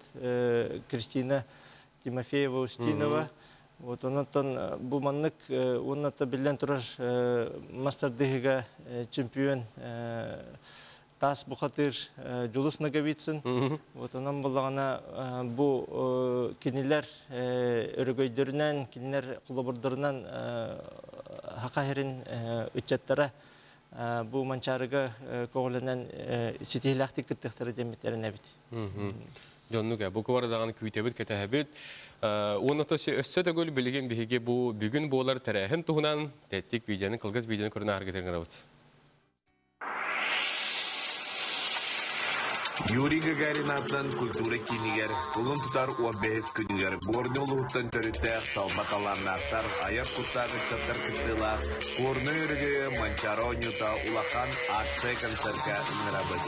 S9: Кристина Тимофеева Устинова Вот онон бу маннык уонна биллэн турар мас тардыһыыга чемпион таас бухатыыр Дьулус Ноговицын. Вот онон буллаҕына бу кинилэр өрөгөйдөрүнэн, кинилэр холобурдарынан Хаха сирин ыччаттара бу Манчаарыга көҕүлэнэн ситиһиилээхтик кыттыахтара диэммит эрэнэбит.
S1: Дьоннук бу кубардаҕын күүтэбит, кэтэһэбит. Уонна өссө төгүл билигин биһиги бу бүгүн буолар тэрээһин туһунан тэттик видеоны, кылгас видеоны көрөн ааргытын гынабыт.
S13: Юрий Гагарин аатынан культура киинигэр кулун тутар 15 күнүгэр Горнай улууһуттан төрүттээх талба талааннаахтар, айар куттаах ыччаттар кыттыылаах Горнай өрөгөйө Манчаары оонньуута улахан акция-концерка ыҥырабыт.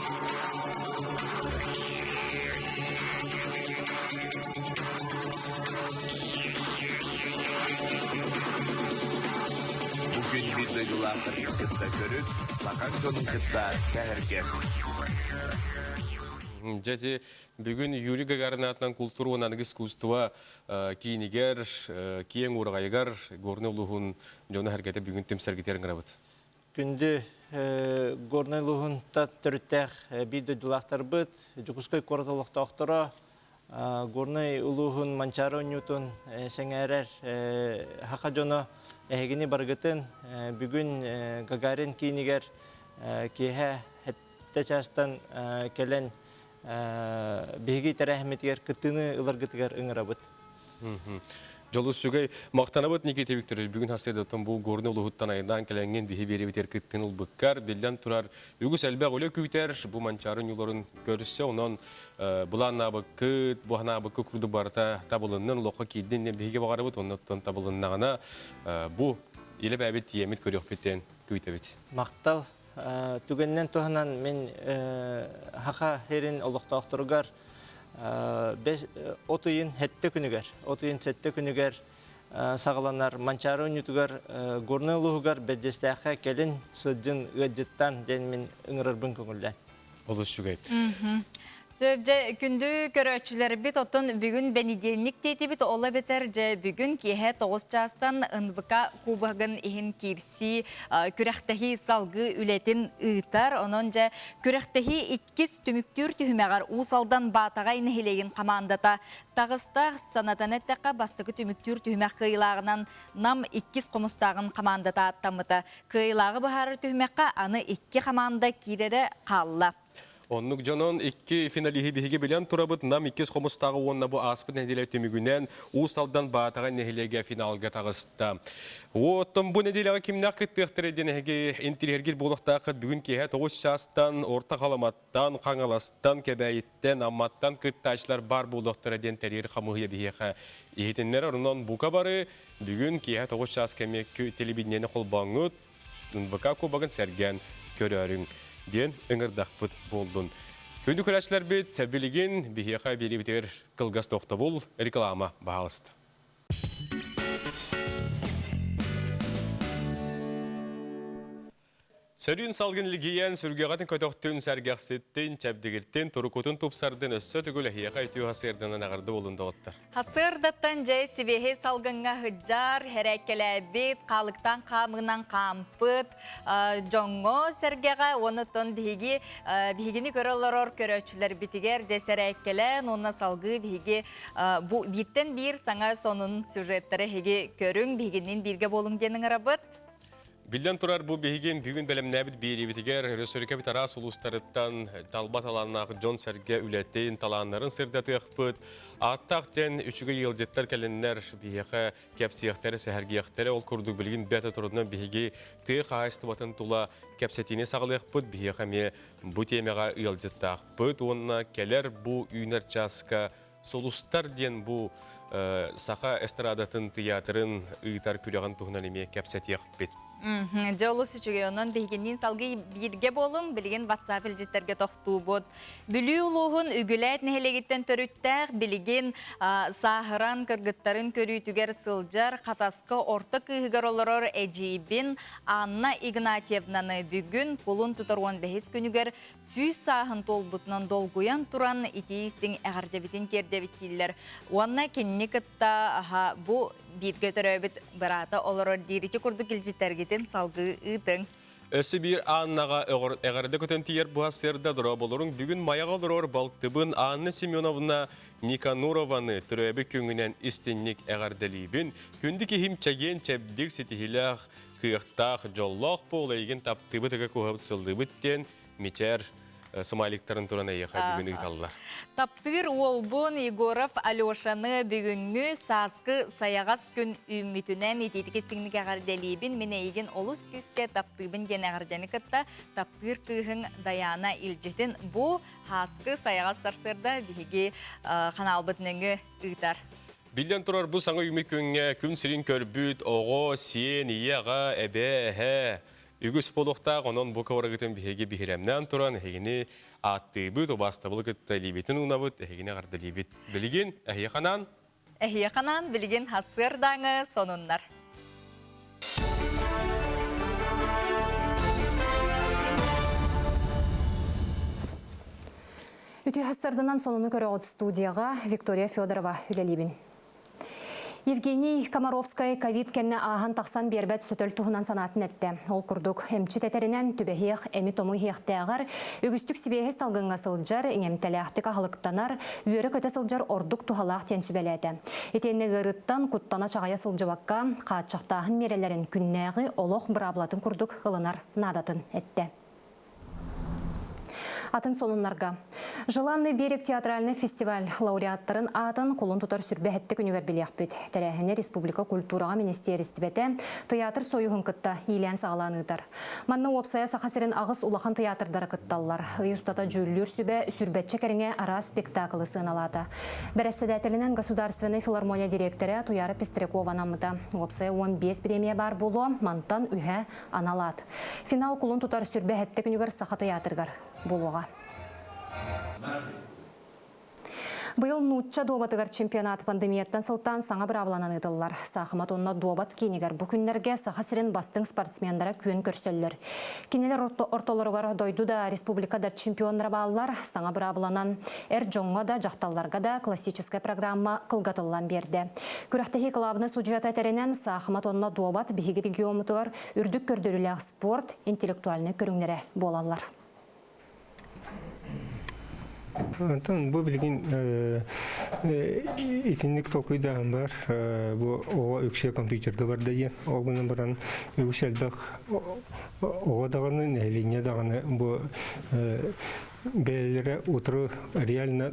S13: Бу күн биир дойдулаахтаргын кытта көрүс, сахан дьонун кытта сэһэргэс.
S1: Дьэ ити бүгүн Юрий Гагарин аатынан култуура уонна аныгы искусство киинигэр, киэҥ уораҕайыгар Горнай улууһун дьоно-сэргэтэ бүгүн түмсэргитигэр ыҥырабыт.
S9: Күндү Горнай улууһун төрүттээх биир дойдулаахтарбыт, Дьокуускай куорат олохтоохторо, Горнай улууһун Манчаары оонньуутун сэҥээрэр саха дьоно эһигини барыгытын бүгүн Гагарин киинигэр киэһэ сэттэ чаастан кэлэн биһиги тэрээһиммитигэр кыттыыны ыларгытыгар ыҥырабыт.
S1: Дьолус үчүгэй. Махтанабыт Никита Викторович бүгүн хасыйдаттан бу Горный улууһуттан айаннаан кэлэҥҥин биһи биэрэбитигэр кыттыын ылбыккар биллэн турар үгүс элбэх үлэ күүтэр бу Манчаары ньууларын көрсө онон былааннаабыккыт бу санаабыккыт курдук барыта табылыннын олоххо киирдин диэн биһиги баҕарабыт оннуттан табылыннаҕына бу илэ бэйэбит тиийэммит көрүөхпүт диэн күүтэбит.
S9: Махтал Түгэнинэн туһанан мин Саха сирин олохтоохторугар от ыйын сэттэ күнүгэр, от ыйын сэттэ күнүгэр саҕаланар Манчаары оонньуутугар Горнай улууһугар Бэрдьиэстээххэ кэлин сылдьын ыалдьыттаан диэн мин ыҥырарбын көҥүллээн.
S1: Олус үчүгэй.
S2: Сөп, дьэ, күндү көрөөччүлэрбит, оттон бүгүн бэнидиэнньик диэтибит, ол эбэтэр дьэ бүгүн киэһэ 9 чаастан НВК кубогын иһин киирсии, күрэхтэһии салгыы үлэтин ыытар. Онон дьэ күрэхтэһии иккис түмүктүүр түһүмэҕэр Уус Алдан Баатаҕай нэһилиэгин хамаандата таҕыста. Санатан эттэххэ, бастакы түмүктүүр түһүмэх кыайыылааҕынан Нам иккис хомустааҕын хамаандата ааттаммыта. Кыайыылааҕы быһаарар түһүмэххэ аны икки хамаанда киирэрэ хаалла.
S1: Оннук дьонон икки финалиһы биһиги билэн турабыт. Нам иккис хомустааҕы уонна бу ааспыт нэдиэлэ түмүгүнэн Уус Алдан Баатаҕай нэһилиэгэ финалга таҕыста. Оттон бу нэдиэлэҕэ кимнээх кыттыахтара диэн эһиги интириэһиргиир буолуохтааххыт. Бүгүн киэһэ 9 чаастан Орто Халыматтан, Хаҥаластан, Кэбээйиттэн, Амматтан кыттааччылар баар буолуохтара диэн тэрийэр хамыыһыйа биһиэхэ иһитиннэрэр. Онон бука бары бүгүн киэһэ 9 чаас кэмиэ телевидениени холбооҥҥут НВК кубогын сэргээн көрөөрүҥ диэн ыҥырдахпыт буоллун. Күндү көрөөччүлэрбит, билигин биһиэхэ биэриибитигэр кылгас тохтобул, реклама баһаалыста. Сөрүүн салгын илгийэн, сүргэҕитин көтөхтүн, сэргэхситтин, чэбдигиртин, турукутун тупсардын, өссө төгүл эһиэхэ үтүө хасыарданан аҕырды буолун доҕоттор.
S2: Хасыардаттан дьэ сибиэһэй салгыҥҥа сылдьар, һэрээккэлээбит, хаалыктаан хаамыынан хаампыт дьоҥҥо-сэргэҕэ уонна оттон биһиги биһигини көрө олорор көрөөччүлэрбитигэр дьэ сэрээккэлээн уонна салгыы биһиги бу бииртэн биир саҥа сонун сюжеттары эһиги көрүҥ, биһигинниин бииргэ буолуҥ диэн ыҥырабыт.
S1: Биллэн турар, бу биһигин бүгүн бэлэмнээбит биэриибитигэр өрөспүүбүлүкэбит араас улуустарыттан талба талааннаах дьон-сэргэ үлэтин, талааннарын сырдатыахпыт. Ааттаах диэн үчүгэй ыалдьыттар кэлиннэр биһиэхэ кэпсиэхтэрэ, сэһэргиэхтэрэ. Ол курдук билигин бэрт турунан биһиги тыа хаһаайыстыбатын тула кэпсэтиини саҕалыахпыт. Биһиэхэ эмиэ бу тиэмэҕэ ыалдьыттаахпыт уонна кэлэр бу үүнэр чааска Сулустар диэн бу саха эстрадатын тыйаатырын ыытар күрэҕин туһунан эмиэ кэпсэтиэхпит.
S2: Дьэ олус үчүгэй. Онон биһигинниин салгыы бииргэ буолуҥ. Билигин WhatsApp илдьиттэргэ тохтуубут. Бүлүү улууһун Үгүлээт нэһилиэгиттэн төрүттээх, билигин сааһыран кыргыттарын көрүүтүгэр сылдьар, Хатаска орто кыыһыгар олорор эдьиийбин Анна Игнатьевнаны бүгүн кулун тутар 15 күнүгэр 100 сааһын туолбутунан долгуйан туран итии-истиҥ эҕэрдэбитин тиэрдэбит дииллэр. Уонна кинини кытта аха бу бииргэ төрөөбүт быраата олорор диир ити курдук илдьиттэргитин салгыы ыытыҥ.
S1: Өссө биир Аннаҕа эҕэрдэ көтөн тиийэр буһа сырда дорооболоруҥ бүгүн Майаҕа олорор балтыбын Анна Семеновна Никанорованы төрөөбүт күҥҥүнэн истиҥник эҕэрдэлиибин. Күндү киһим чэгиэн чэбдик ситиһиилээх кыахтаах, дьоллоох буол, эйигин таптыыбыт, ыга куһабыт, сыллыыбыт диэн мичээр смайликтарын туран эйиэхэ бүгүн ыыталлар.
S2: Таптыыр уолбун Егоров Алешаны бүгүҥҥү сааскы сайаҕас күн үүммүтүнэн итиитик истиҥник эҕэрдэлиибин. Мин эйигин олус күүскэ таптыыбын диэн эҕэрдэни кытта таптыыр кыыһыҥ Даяна илдьитин бу сааскы сайаҕас сарсыарда биһиги ханаалбыт нөҥүө ыытар.
S1: Биллэн турар, бу саҥа үүммүт күҥҥэ күн сирин көрбүт оҕо, сиэн, ийэ, аҕа, эбээ, эһээ үгүс буолуохтаах. Онон бу кыбарыгытын биһиги биһирэмнээн туран, эһигини ааттыыбыт, убаастабылы кытта илиибитин уунабыт, эһигини эҕэрдэлиибит. Билигин эһиэхэ анаан
S2: Эһиэхэ анаан билигин сарсыардааҥы сонуннар.
S3: Үтүө сарсыарданан сонуну көрөҕүт студияҕа Виктория Федорова үлэлиибин. Евгений Комаровскай ковид кэннэ ааһан тахсан биэрбэт сөтөл туһунан санаатын эттэ. Ол курдук, эмчит этэринэн түбэһиэх эми-тому иһиэхтээҕэр, үгүстүк сибиэһэй салгыҥҥа сылдьар, иҥэмтэлээхтик аһылыктанар, үөрэ-көтө сылдьар ордук туһалаах диэн сүбэлээтэ. Итиэннэ ыарыыттан куттана-чаҕыйа сылдьыбакка, хааччахтааһын миэрэлэрин күннээҕи олох быраабылатын курдук ылынар наадатын эттэ. Атын сонуннарга. Желанный берег театральный фестиваль лауреаттарын аатын кулун тутар сүрбэһэтти күнүгэр билиэхпит. Тэрээһини республика культураҕа министиэристибэтэ тыйаатыр союһун кытта иилээн саҕалаан ыытар. Манна уопсайа Саха сирин аҕыс улахан тыйаатырдара кытталлар. Ый устата дьүүллүүр сүбэ сүрбэччэ кэриҥэ араас спектаклы сыаналаата. Бэрэссэдээтэлинэн Государственнай филармония дириэктэрэ Туяра Пестрякова анаммыта. Уопсайа 15 премия баар буолуо, мантан үһэ анал аат. Финал кулун тутар сүрбэ сэттэ күнүгэр Саха тыйаатырыгар буолуоҕа. Быйыл нуучча дуобатыгар чемпионат пандемияттан сылтаан саҥа быраабыланан ыытыллар. Саахымат уонна дуобат киинигэр бу күннэргэ Саха сирин бастыҥ спортсменнара күөн көрсөллөр. Кинилэр ортолоругар дойду да, республика да чемпионнара бааллар. Саҥа быраабыланан эр дьоҥҥо да, дьахталларга да классическай программа кылгатыллан биэрдэ. Күрэхтэһии кылаабынай судьуйата этэринэн, саахымат уонна дуобат биһиги региоммутугар үрдүк көрдөрүүлээх спорт интеллектуальнай көрүҥнэрэ буолаллар.
S14: Онтон бу билигин итинник толкуйдааһын бар. Бу оҕо үксэ компьютерга барда диэн. Ол гынан баран үгүс элбэх оҕо даҕаны, нэһилиэнньэ даҕаны бу бэйэлэрэ утары реально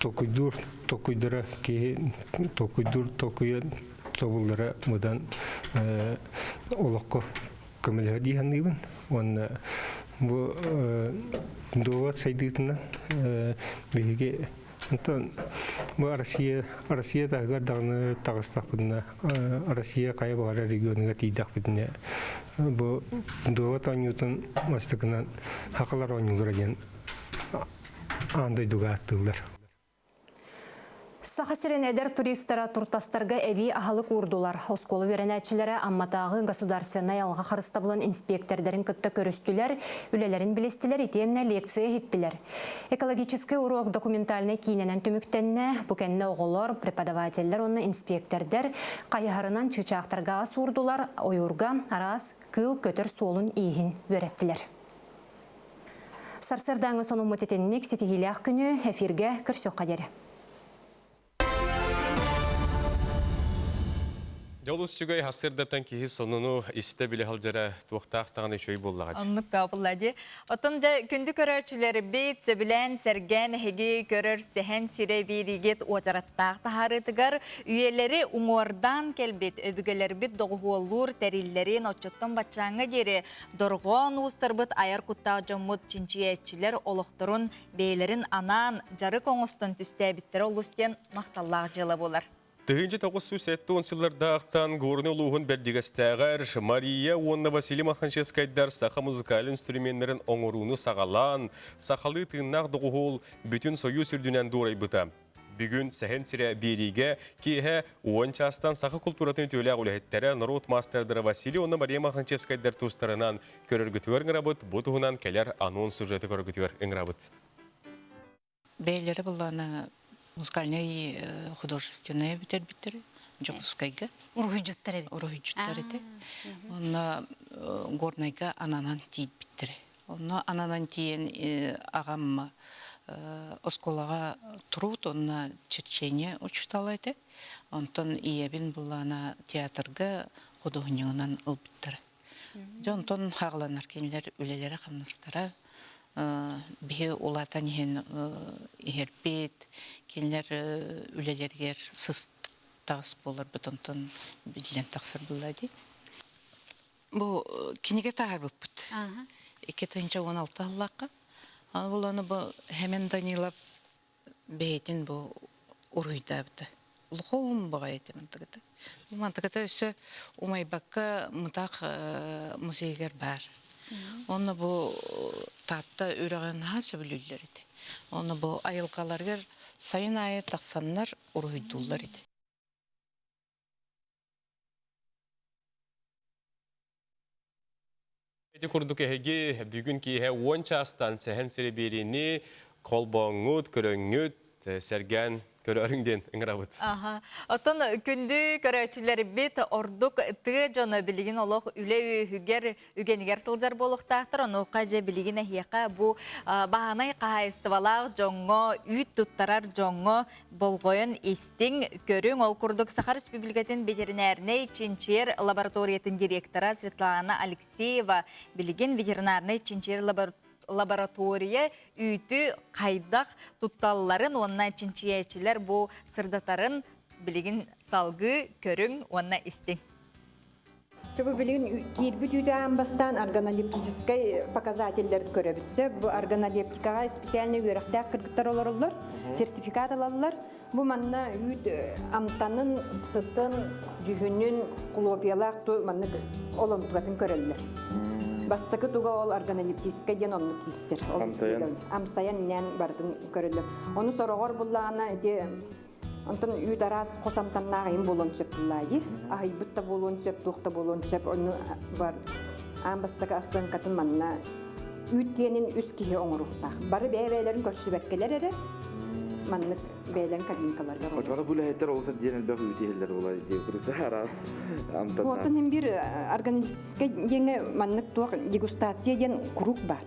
S14: толкуйдуур толкуйдара киһи толкуйдуур толкуйа тобуллара мыдан олоххо көмөлөһө дии саныыбын уонна бу дуобат сайдыытынан биһиги онтон бу Россия Россия таһыгар даҕаны таҕыстахпытына Россия хайа баҕарар регионугар тиийдэхпитинэ бу дуобат оонньуутун бастакынан хахалар оонньуулара диэн аан дойдуга ааттыыллар.
S3: Саха сирин эдэр туристара туртастарга эбии аһылык уурдулар. Оскуола үөрэнээччилэрэ Амматааҕы государственнай алҕа харыстабылын инспиэктэрдэрин кытта көрүстүлэр, үлэлэрин билистилэр итиэннэ лекция иһиттилэр. Экологическай уруок документальнай киинэнэн түмүктэннэ. Бу кэннэ оҕолор, преподавателлэр уонна инспиэктэрдэр хайыһарынан чыычаахтарга ас уурдулар, ойуурга араас кыыл көтөр суолун-ииһин үөрэттилэр. Сарсыардааҥы сонуммут итинник ситиһиилээх күнү эфиргэ көрсүөххэ диэри.
S1: Дьолус үчүгэй сарсыардаттан киһи сонуну истэ билэ сылдьара туохтаах даҕаны үчүгэй буоллаҕа дии.
S2: Оннук буолла дии. Оттон дьэ күндү көрөөччүлэрбит сөбүлээн сэргээн эһиги көрөр сэһэн сирэ биэриигит уочараттаах таһаарыытыгар үйэлэри уҥуордаан кэлбит өбүгэлэрбит доҕуһуоллуур тэриллэрин оччоттон баччааҥҥа диэри дорҕоон уустарбыт айар куттаах дьоммут чинчийээччилэр олохторун бэйэлэрин анаан дьарык оҥостон түстээбиттэрэ олус диэн махталлаах дьыала буолар.
S1: 1970 сыллардаахтан Горнай улууһун Бэрдьигэстээҕэр Мария уонна Василий Маханчевскайдар саха музыкальнай инструменнарын оҥорууну саҕалаан, сахалыы тыыннаах доҕуһуол бүтүн Союз үрдүнэн дуорайбыта. Бүгүн Сэһэн сирэ биэриигэ киэһэ 10 чаастан саха култууратын үтүөлээх үлэһиттэрэ, норуот маастардара Василий уонна Мария Маханчевскайдар тустарынан көрөргүтүгэр ыҥырабыт, бу туһунан кэлэр анонс сюжеты көрөргүтүгэр ыҥырабыт.
S15: Бэйэлэрэ буллаана музыкальнай художественнай бүтэрбиттэр Дьокуускайга.
S16: Уруһуйдьуттар эбит.
S15: Уруһуйдьуттар этэ. Онно Горнайга ананан тиийбиттэр. Онно ананан тиийэн аҕам оскуолаҕа труд уонна черчение учуутала этэ. Онтон ийэбин буллаана театрга худуоһунньугунан ылбыттара. Дьэ онтон хааланар кинилэр үлэлэрэ-хамнастара биһи улаатан иһэн иһэрбит, кинилэр үлэлэригэр сыстаҕас буоларбыт онтон биллэн тахсар буолла дии. Бу кинигэ таһаарбыппыт. 2016 сыллаахха. Аны буланы бу Хемен Данилов бэйэтин бу уруһуйдаабыта. Улахан баҕайы этэ мантыката. Бу мантыката өссө умайбакка Мытаах музейыгар баар. Онно бу Таатта үрэҕин наһаа сөбүлүүллэр этэ. Онно бу айылҕаларыгар сайын аайы тахсаннар уруһуйдууллар этэ.
S1: Ити курдук эһиги бүгүн киэһэ 10 чаастан сэһэн сири биэриини холбооҥҥут, көрөҥҥүт, сэргээн көрөөрүҥ диэн ыҥырабыт.
S2: Аха. Оттон күндү көрөөччүлэрбит ордук тыа дьоно билигин олох үлэ үөһүгэр үгэнигэр сылдьар буолуохтаахтар. Онуоха дьэ билигин эһиэхэ бу баһаанай хаһаайыстыбалаах дьоҥҥо, үүт туттарар дьоҥҥо болҕойон истиҥ, көрүҥ. Ол курдук Саха Республикатын ветеринарнай чинчийэр лабораториятын директора Светлана Алексеева билигин ветеринарнай чинчийэр лаборатория үүтү хайдах тутталларын уонна чинчийээччилэр бу сырдатарын билигин салгыы көрүҥ уонна истиҥ.
S17: Чэ бу билигин киирбит үүтү аан бастаан органолептическай показателлэрин көрөбүт. Сөп бу органолептикаҕа специальный үөрэхтээх кыргыттар олороллор, сертификат ылаллар. Бу манна үүт амтанын, сытын, дьүһүнүн, хлопьялаах ту маннык оломтубатын көрөллөр. Бастакы туга ол органолептическай диэн оннук киирсэр.
S13: Амсайан.
S17: Амсайан иннээн барытын көрөллөр. Ону сороҕор буллаҕына ити Онтон үүт араас хос амтаннаах иһин буолуон сөп буллаайы. Аһыйбыт да буолуон сөп, туох да буолуон сөп. Ону бар аан бастакы ассыаҥкатын манна үүт киэнин үс киһи оҥоруохтаах. Бары бэйэ-бэйэлэрин көрсүбэккэлэр эрэ маннык бэйэлэрин кабинкаларыгар
S13: Оччоҕо бу үлэһиттэр олус диэн элбэх үүт иһэллэр буолай диэбит араас амтаннаах.
S17: Оттон иһин биир органическай диэҥҥэ маннык туох дегустация диэн куруук баар.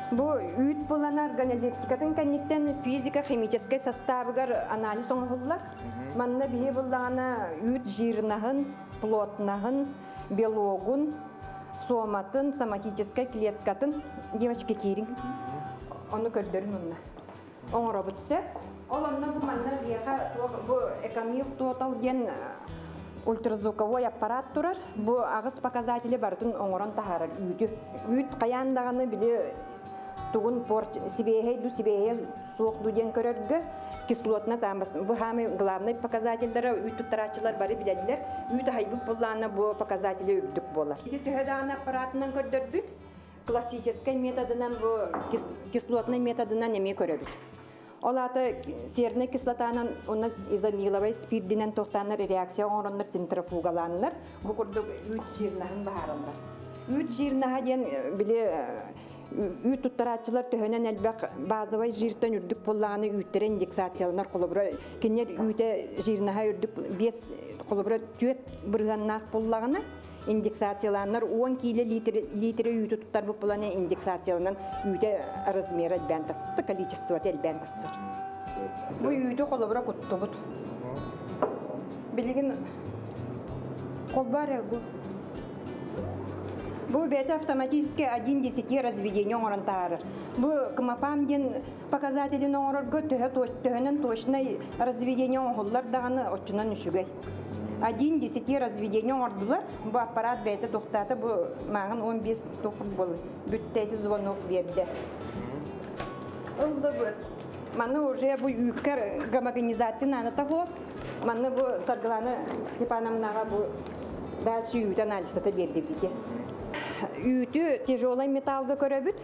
S17: Бу үүт булан органолептикатын кэнниттэн физико-химическэй састаабыгар анализ оҥоһуллар. Манна биһи буллаҕына үүт жирнаһын, плотнаһын, белогун, суоматын, соматическай клеткатын, девочки киириҥ, ону көрдөрүн онно оҥоробут сөп. Ол онно бу манна биһиэхэ бу Экомил Тотал диэн ультразвуковой аппарат турар. Бу аҕыс показатели барытын оҥорон таһаарар үүтү. Үүт хайаан даҕаны били тугун порт сибиэһэй ду сибиэһэй суох ду диэн көрөргө кислотность бу хаамай главный показателлара үүт туттарааччылар бары билэллэр. Үүт аһайбыт буллаана бу показатели үрдүк буолар. Ити төһө даҕаны аппаратынан көрдөрбүт классическай методынан бу кислотный методынан эмиэ көрөбүт. Ол аата сернай кислотанан уонна изомиловай спирдинэн туохтааннар реакция оҥороннор центрофугалааннар бу курдук үүт жирнаһын баһаараллар. Үүт жирнаһа диэн били үүт туттарааччылар төһөнөн элбэх базовай жиртэн үрдүк буоллаҕына үүттэрэ индексацияланар холобура кинилэр үүтэ жирнаһа үрдүк биэс холобура түөрт бырыһыаннаах буоллаҕына индексациялааннар 10 киилэ литрэ үүтү туттарбыт буолан индексацияланан үүтэ размера элбээн тахсар, количествота элбээн тахсар. Бу үүтү холобура куттубут. Билигин холбар бу. Бу бэйэтэ автоматически один десяти разведение оҥорон таһаарар. Бу КМАПАМ диэн показателин оҥорорго төһө төһөнөн точнай разведение оҥоһуллар даҕаны оччонон үчүгэй. Один десяти разведение оҥордулар. Бу аппарат бэйэтэ тохтоото бу мааҕын 15 тух был бүттэ ити звонок биэрдэ. Ыллыбыт. Манна уже бу үүккэр гомогенизация наана того. Манна бу Саргылана Степановнаҕа бу дальше үүтү анализата биэрдибите. Үүтү тяжелый металлга көрөбүт.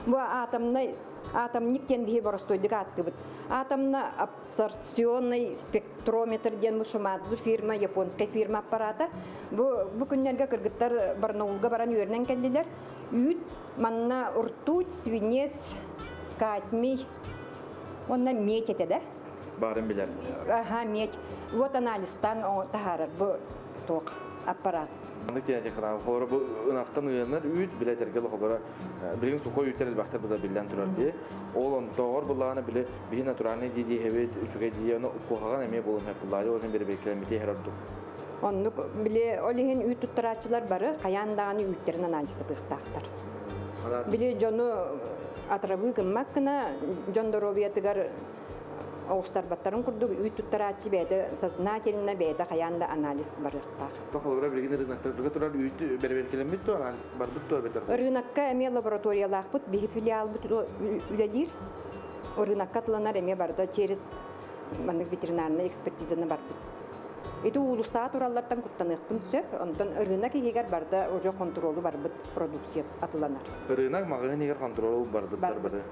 S17: Бу атомнай атомник диэн биһи боростуойдук ааттыыбыт. Атомно абсорбционный спектрометр диэн бу Шимадзу фирма, японскай фирма аппарата. Бу бу күннэргэ кыргыттар Барнаулга баран үөрэнэн кэллилэр. Үүт манна ртуть, свинец, кадмий уонна медь этэ да?
S5: Баарын билэр.
S17: Аха, медь. Вот анализтан таһаарар бу туох аппарат.
S5: Маннык диэн этиэххэ холобура бу ынахтан ыанар үүт билэтэргэ холобура билигин сухой үүттэр элбэхтэр быда биллэн турар дии. Ол онтооҕор буллаҕына били биһи натуральный дии диэһэбит үчүгэй дии ону куһаҕан эмиэ буолун сөп буллаҕа ол иһин бэрэбиэркэлэммити иһэр ордук.
S17: Оннук били ол иһин үүт туттарааччылар бары хайаан даҕаны үүттэрин анализтатыахтаахтар. Били дьону атырабыы гыммат гына дьон доруобуйатыгар оҕустарбаттарын курдук үүт туттарааччы бэйэтэ сознательно бэйэтэ хайаан да анализ барыахтаах.
S5: Холобура билигин ырыынактарга турар үүт бэрэбиэркэлэммит дуо, анализ барбыт дуо эбэтэр?
S17: Ырыынакка эмиэ лабораториялаахпыт, биһи филиалбыт үлэлиир. Ырыынакка атыланар эмиэ барыта через маннык ветеринарнай экспертизаны барбыт. Ити уулуссаҕа тураллартан куттаныахпын сөп, онтон ырыынак иһигэр барда уже хонтуруолу барбыт продукция атыланар.
S5: Ырыынак маҕаһыын иһигэр хонтуруолу барбыттар бары.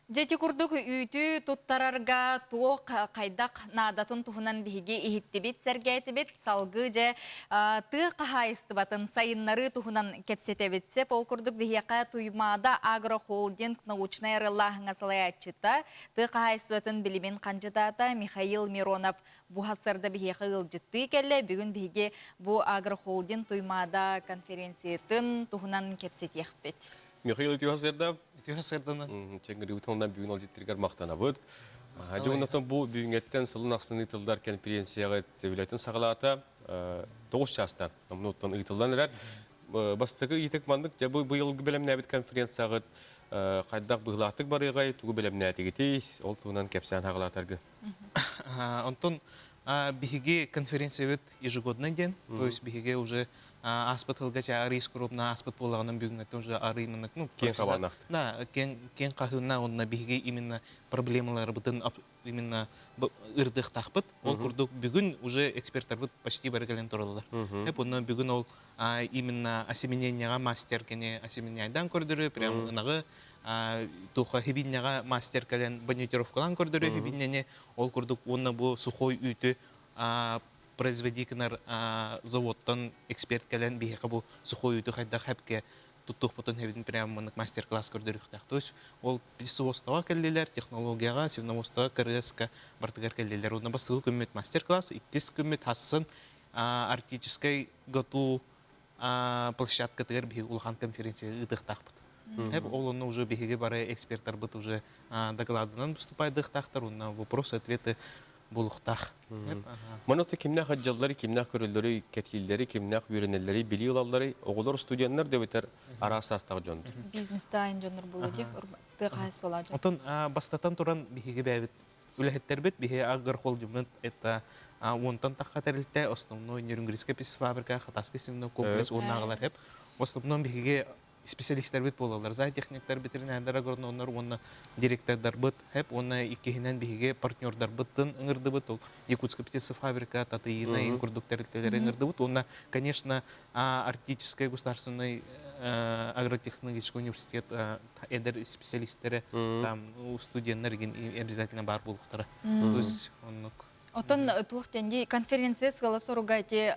S2: Дьэ ити курдук үүтү туттарарга туох хайдах наадатын туһунан биһиги иһиттибит, сэргээтибит. Салгыы дьэ тыа хаһаайыстыбатын сайыннарыы туһунан кэпсэтэбит. Сеп ол курдук биһиэхэ Туймаада агрохолдинг научнай арыаллааһыҥҥа салайааччыта, тыа хаһаайыстыбатын билимин хандьыдаата Михаил Миронов бу сарда биһиэхэ ыалдьыттыы кэллэ. Бүгүн биһиги бу агрохолдинг Туймаада конференциятын туһунан кэпсэтиэхпит.
S1: Михаил үтүө сырда.
S16: Үтүө сырдана.
S1: Чэҥгирибит бүгүн олдьиттиргэр мактанабыт. Дьугуннатан бу бүгүҥҥэттэн сылын ахсын ыытыллар конференцияҕа үлэтин саҕалаата 9 чаастан номнуоттан ыытыллан эрэр. Бастакы ыйытык маннык дьэ бу быйылгы бэлэмнээбит конференцияҕыт хайдах быһыылаахтык барыаҕай, тугу бэлэмнээтигитий, ол туһунан кэпсээн хаҕалаатаргын.
S16: Онтон биһиги конференциябыт ежегодный день, то есть биһиги уже ааспыт сылга ча арый скромно ааспыт буолаҕынан бүгүҥҥэттэн уже арый маннык ну
S1: киэҥ хабааннаахтык.
S16: Да, киэҥ киэҥ хаһыынна уонна биһиги именно проблемаларбытын именно ырдыахтаахпыт. Ол курдук бүгүн уже эксперттарбыт почти бары кэлэн тураллар. Эп онно бүгүн ол именно осеменениеҕа мастер кини осеменяйдан көрдөрү прям ынаҕы туха хибиннэҕэ мастер кэлэн бонитировкалаан көрдөрү хибиннэни ол курдук уонна бу сухой үүтү производи гынар заводтан эксперт кэлэн биһиэхэ бу сухой үүтү хайдах хэпке туттуохпутун хэбин прямо маннык мастер-класс көрдөрүөхтээх. То есть ол песцоводствоҕа кэллилэр, технологияҕа, свиноводствоҕа, КРС-ка бартыгар кэллилэр. Онно бастакы күммүт мастер-класс, иккис күммүт хассын арктическай ГАТУ площадкатыгар биһиги улахан конференция ыытыахтаахпыт. Ол онно уже биһиги бары эксперттарбыт уже докладынан выступайдыахтаахтар, онно вопрос-ответы булуохтаах.
S1: Манна кимнээх отделлары, кимнээх көрөллөрүй, кэтииллэри, кимнээх үөрэнэллэри, билии ылаллары, оҕолор студеннар дэбитэр араас саастаах дьон.
S2: Бизнес-тайн дьоннор буолуо дии, тыа хаһаайыстыбалаах дьон.
S16: Отон бастатан туран биһиги бэйэбит үлэһиттэрбит биһи агрохолдингмыт это уонтан тахха тэрилтэ основной Нерюнгрийская фабрика, Хатасский семенной комплекс уоннааҕылар хеп. Основном биһиги специалистарбыт буолаллар. Зоотехниктар, ветеринардар, агрономнар уонна директордарбыт хеп уонна иккиһинэн биһиги партнердарбыттын ыҥырдыбыт. Ол Якутская птицефабрика, Татыйына ин курдук тэрилтэлэри ыҥырдыбыт. Уонна, конечно, Арктический государственный агротехнологический университет эдэр специалисттэрэ там студенттар обязательно баар буолуохтара. То есть оннук.
S2: Отон туох диэн конференция сыала соруга ити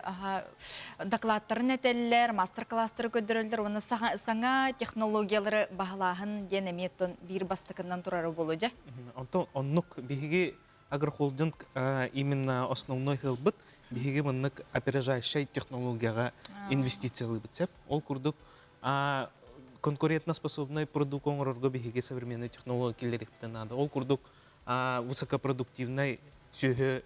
S2: докладтарын этэллэр, мастер-класстары көрдөрөллөр уонна саҥа технологиялары баһылааһын диэн эмиэ биир бастакынан турара буолуо дьэ.
S16: Онтон оннук биһиги агрохолдинг именно основной сыалбыт биһиги маннык опережающай технологияҕа инвестициялыыбыт сөп. Ол курдук. Конкурентоспособный продукт оҥорорго биһиги современный технология киллэриэхпитин наада. Ол курдук высокопродуктивнай сүөһү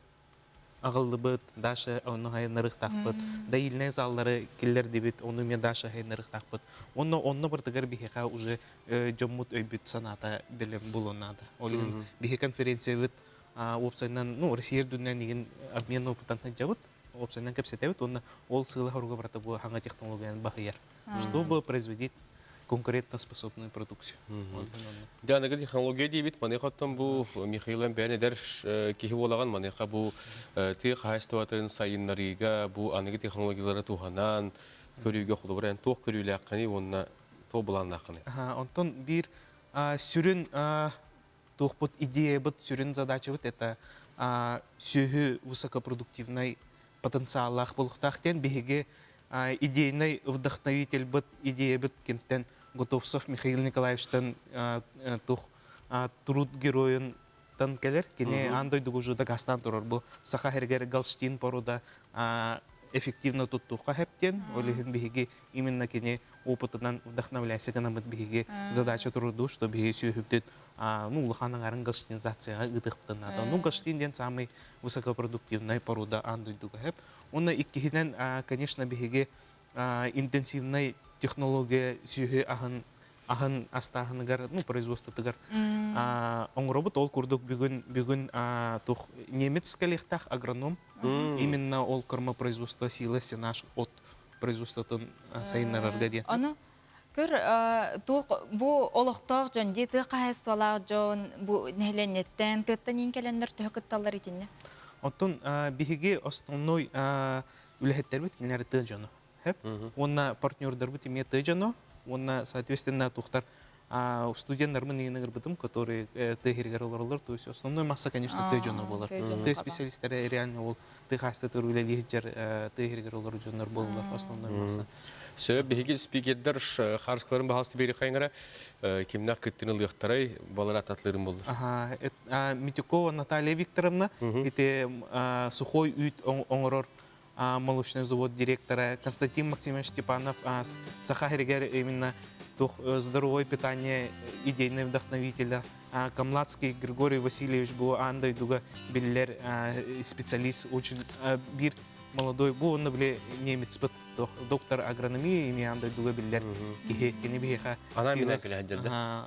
S16: аҕыллыбыт, Даша онно хайыннарыахтаахпыт, доильнай заллары киллэрдибит, ону эмиэ Даша хайыннарыахтаахпыт. Онно онно барытыгар биһиэхэ уже дьоммут өйбүт санаата бэлэм буолуон наада. Ол иһин биһи конференциябыт уопсайынан, ну, Россия үрдүнэн игин обмен опытан сылдьабыт, уопсайынан кэпсэтэбит уонна ол сыала-соруга барыта бу хаҥа технологиянан баһыйар. Чтобы производить конкурентоспособную продукцию.
S1: Дьэ, аныгы технология диэбит, маныаха оттон бу Михаил бэйэн эдэр киһи буолаҕын, маныаха бу тыа хаһаайыстыбатын сайыннарыыга бу аныгы технологиялары туһанан көрүүгэ холобура эн туох көрүүлээххиний уонна туох былааннааххыный?
S16: Онтон биир сүрүн туохпут идеябыт, сүрүн задачабыт это сүөһү высокопродуктивнай потенциаллаах буолуохтаах диэн биһиги идейный вдохновительбыт идеябыт кимтэн Готовцев Михаил Николаевичтан тух труд геройун тан кэлэр. Кини аан дойдуга уже дакаастаан турар бу саха сиригэр Голштин порода эффективно туттуохха хэптиэн. Ол иһин биһиги именно кини опытынан вдохновляйся гынаммыт биһиги задача турурду, что биһиги сүөһүбүтүн ну улахан аҥарын голштинизацияҕа ыытыахпытын наада. Ну Голштин диэн самый высокопродуктивная порода аан дойдуга хэп. Уонна иккиһинэн, конечно, биһиги интенсивнай технология сүөһү аһын аһын астааһыныгар, ну, производствотыгар оҥоробут. Ол курдук бүгүн бүгүн тух немец кэлиэхтээх агроном именно ол кормопроизводство сила сенаж от производствотын сайыннарарга диэн.
S2: Ону көр туох бу олохтоох дьон дии тыа хаһаайыстыбалаах дьон бу нэһилиэнньэттэн тыаттан иин кэлэннэр төһө кытталлар итиннэ?
S16: Оттон биһиги основной үлэһиттэрбит кинилэр тыа дьоно. Уонна партнердарбыт эмиэ тыа дьоно. Уонна, соответственно, тухтар студенттарбын иин ыҥырбытым, которые тыа иһигэр олороллор. То есть основной масса, конечно, тыа дьоно буолар. Тыа специалисттэрэ реально ол тыа хаастатыр үлэлии сылдьар тыа иһигэр олорор дьоннор буолаллар основной масса.
S1: Сөп, биһиги спикердэр хаарыскаларын баһаалыста биэри хайыҥара кимнээх кыттыны ылыахтарай, балар ататлырым боллар.
S16: Ага, Митюкова Наталья Викторовна, ити сухой үүт оҥорор молочный завод директора Константин Максимович Степанов Саха сиригэр именно здоровое питание идейный вдохновителя Камлацкий Григорий Васильевич бу аан дойдуга биллэр специалист очень биир молодой бу онно били немецпыт доктор агрономии ими аан дойдуга биллэр киһи кини биһиэхэ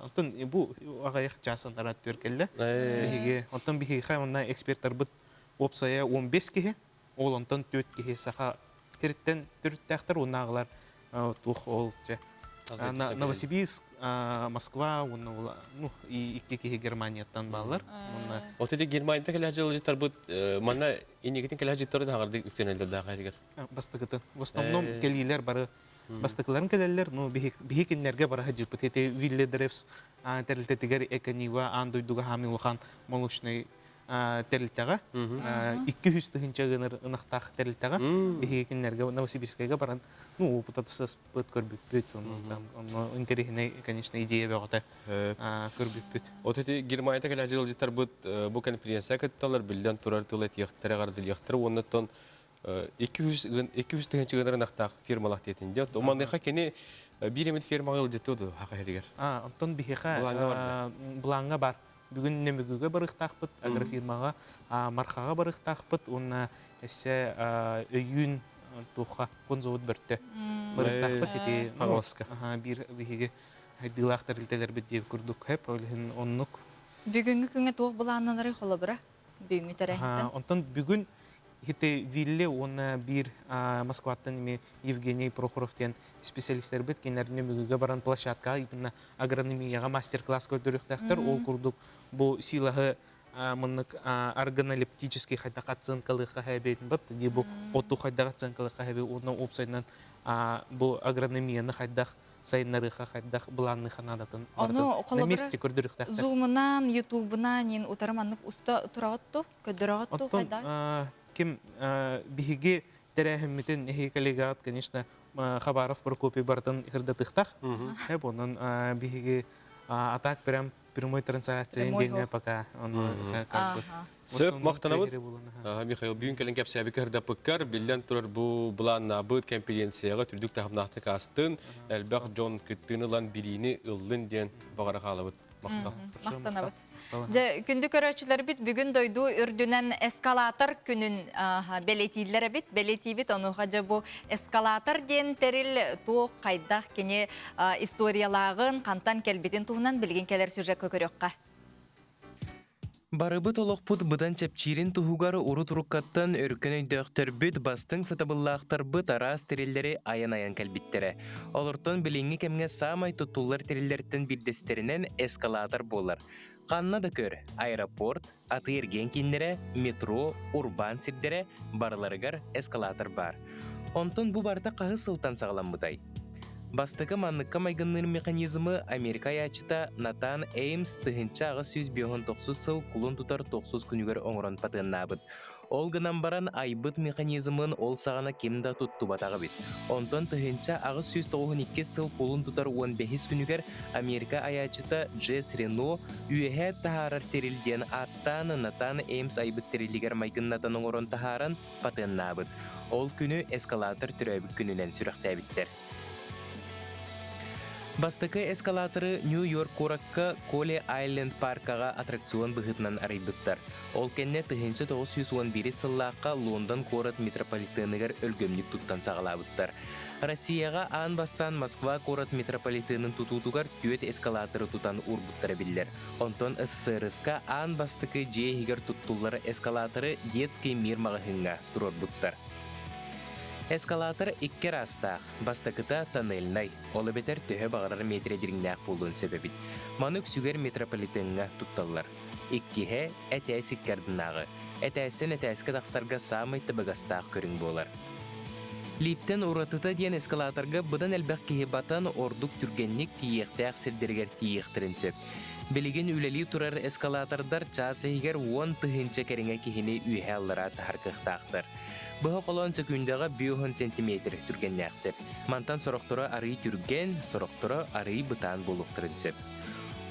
S16: оттон бу аҕыйах чаас анараа түөр кэллэ биһиги оттон биһиэхэ онно эксперттарбыт уопсайа 15 киһи Ол онтон түөрт киһи саха сириттэн төрүттээхтэр уоннааҕылар туох ол чэ Новосибирск, Москва уонна ну икки киһи Германияттан бааллар.
S1: Уонна Вот эти Германияттан кэлэ дьылдьыттарбыт манна инникитин кэлэ дьыттарын хаҕардык үктэнэллэр даҕа эригэр.
S16: Бастакытын. В основном кэлиилэр бары бастакыларын кэлэллэр, ну биһи кинилэргэ бара сылдьыппыт. Ити Вилли Древс тэрилтэтигэр Эконива аан дойдуга хаамыы улахан молочный тэрилтэҕэ 200 тыһыынча ыанар ынахтаах тэрилтэҕэ биһиги кинилэргэ Новосибирскайга баран ну опытатыспыт көрбүппүт онно интэриэһинэй конечно идея бөҕөтө көрбүппүт.
S1: Вот эти Германияда кэлэ дьылдьыттарбыт бу конференция кытталар биллэн турар тыл этиэхтэрэ ҕардылыахтара уоннаттан 200 тыһыынча ыанар ынахтаах фирмалаах диэтин диэт. Маныаха кини биир эмит фирмаҕа ыалдьыттыы дуо хаха иһигэр?
S16: Онтон биһиэхэ былааҥҥа бар. Бүгүн Нөмүгүгэ барыахтаахпыт, агрофирмаҕа, Мархаҕа барыахтаахпыт уонна эссе өйүүн туохха конзовод бөртө барыахтаахпыт ити
S1: Хаҥаласка.
S16: Биир биһиги хайдыылаах тэрилтэлэрбит диэн курдук хэп ол иһин оннук.
S2: Бүгүҥҥү күҥҥэ туох былааннанарый холобура? Бүгүҥҥү тэрээһинтэн.
S16: Онтон бүгүн Ити Вилли уонна биир Москваттан эми Евгений Прохоров диэн специалистэрбит кинилэр Нөмүгүгэ баран площадкаҕа именно агрономияҕа мастер-класс көрдөрүөхтээхтэр. Ол курдук бу силаһы маннык органолептический хайдах оценкалыахха хэбиэтин бат дии бу оту хайдах оценкалыахха хэби уонна уопсайынан бу агрономияны хайдах сайыннарыахха хайдах былаанныха наадатын
S2: Ону
S16: на месте көрдөрүөхтээхтэр.
S2: Зумунан, ютубунан ин утары маннык уста тураҕыт көрдөрөҕүт ту
S16: Оттон ким биһиги тэрээһиммитин эһиги коллегаҕыт, конечно, Хабаров Прокопий барытын ырдатыхтах. Онон биһиги атак прям Прямой трансляция диэҥҥэ пока ону как бы
S1: Сөп, махтанабыт. Михаил, бүгүн кэлэн кэпсээбит кырдаппыккар, биллэн турар бу былааннаабыт конференцияҕа түрдүк таһымнаахтык аастын, элбэх дьон кыттыыны ылан билиини ыллын диэн баҕара хаалабыт. Махтал.
S2: Махтанабыт. Дьэ, күндү көрөөччүлэрбит бүгүн дойду үрдүнэн эскалатор күнүн бэлиэтииллэр эбит. Бэлиэтиибит онуоха дьэ бу эскалатор диэн тэрил туох хайдах кини историялааҕын, хантан кэлбитин туһунан билигин кэлэр сюжекка көрүөххэ.
S18: Барыбыт олохпут быдан чэпчиирин туһугар урут-уруккаттан өркөн өйдөөхтөрбүт, бастыҥ сатабыллаахтарбыт араас тэриллэри айан-айан кэлбиттэрэ. Олортон билиҥҥи кэмҥэ саамай туттуллар тэриллэртэн биирдэстэринэн эскалатор буолар. Ханна да көр, аэропорт, атыы-эргиэн кииннэрэ, метро, урбаан сирдэрэ барыларыгар эскалатор баар. Онтон бу барыта хаһыс сылтан саҕаламмытай? Бастакы манныкка майгынныыр механизмы Америка айааччыта Натан Эймс 1859 сыл кулун тутар тохсус күнүгэр оҥорон патеннаабыт. Ол гынан баран айбыт механизмын ол саҕана ким да туттубатах эбит. Онтон 1892 сыл кулун тутар 15 күнүгэр Америка айааччыта Джесс Рено үөһээ таһаарар тэрил диэн ааттаан Натан Эймс айбыт тэрилигэр майгыннатан оҥорон таһааран патеннаабыт. Ол күнү эскалатор төрөөбүт күнүнэн сүрэхтээбиттэр. Бастакы эскалаторы Нью-Йорк куоракка Коли Айленд паркаҕа аттракцион быһыытынан арыйбыттар. Ол кэннэ 1911 сыллаахха Лондон куорат метрополитеныгар өлгөмнүк туттан саҕалаабыттар. Россияҕа аан бастаан Москва куорат метрополитенын тутуутугар түөрт эскалаторы тутан уурбуттара биллэр. Онтон СССР-ка аан бастакы дьиэ иһигэр туттуллар эскалаторы «Детский мир» маҕаһыыҥҥа туруорбуттар. Эскалатор икки араастаах. Бастакыта тоннельнай, ол эбэтэр төһө баҕарар миэтэрэ дириҥнээх буолуон сөп эбит. Маны үксүгэр метрополитеҥҥа тутталлар. Иккиһэ этээс икки ардынааҕы. Этээстэн этээскэ тахсарга саамай табыгастаах көрүҥ буолар. Липтэн уратыта диэн эскалаторга быдан элбэх киһи батан ордук түргэнник тиийиэхтээх сирдэригэр тиийиэхтэрин сөп. Билигин үлэлии турар эскалатордар чаас иһигэр 10 тыһыынча кэриҥэ киһини үөһэ-аллараа таһар кыахтаахтар. Быһа холоон сөкүүндэҕэ 50 сантиметр түргэннээхтэр. Мантан сорохторо арыый түргэн, сорохторо арыый бытаан буолуохтарын сөп.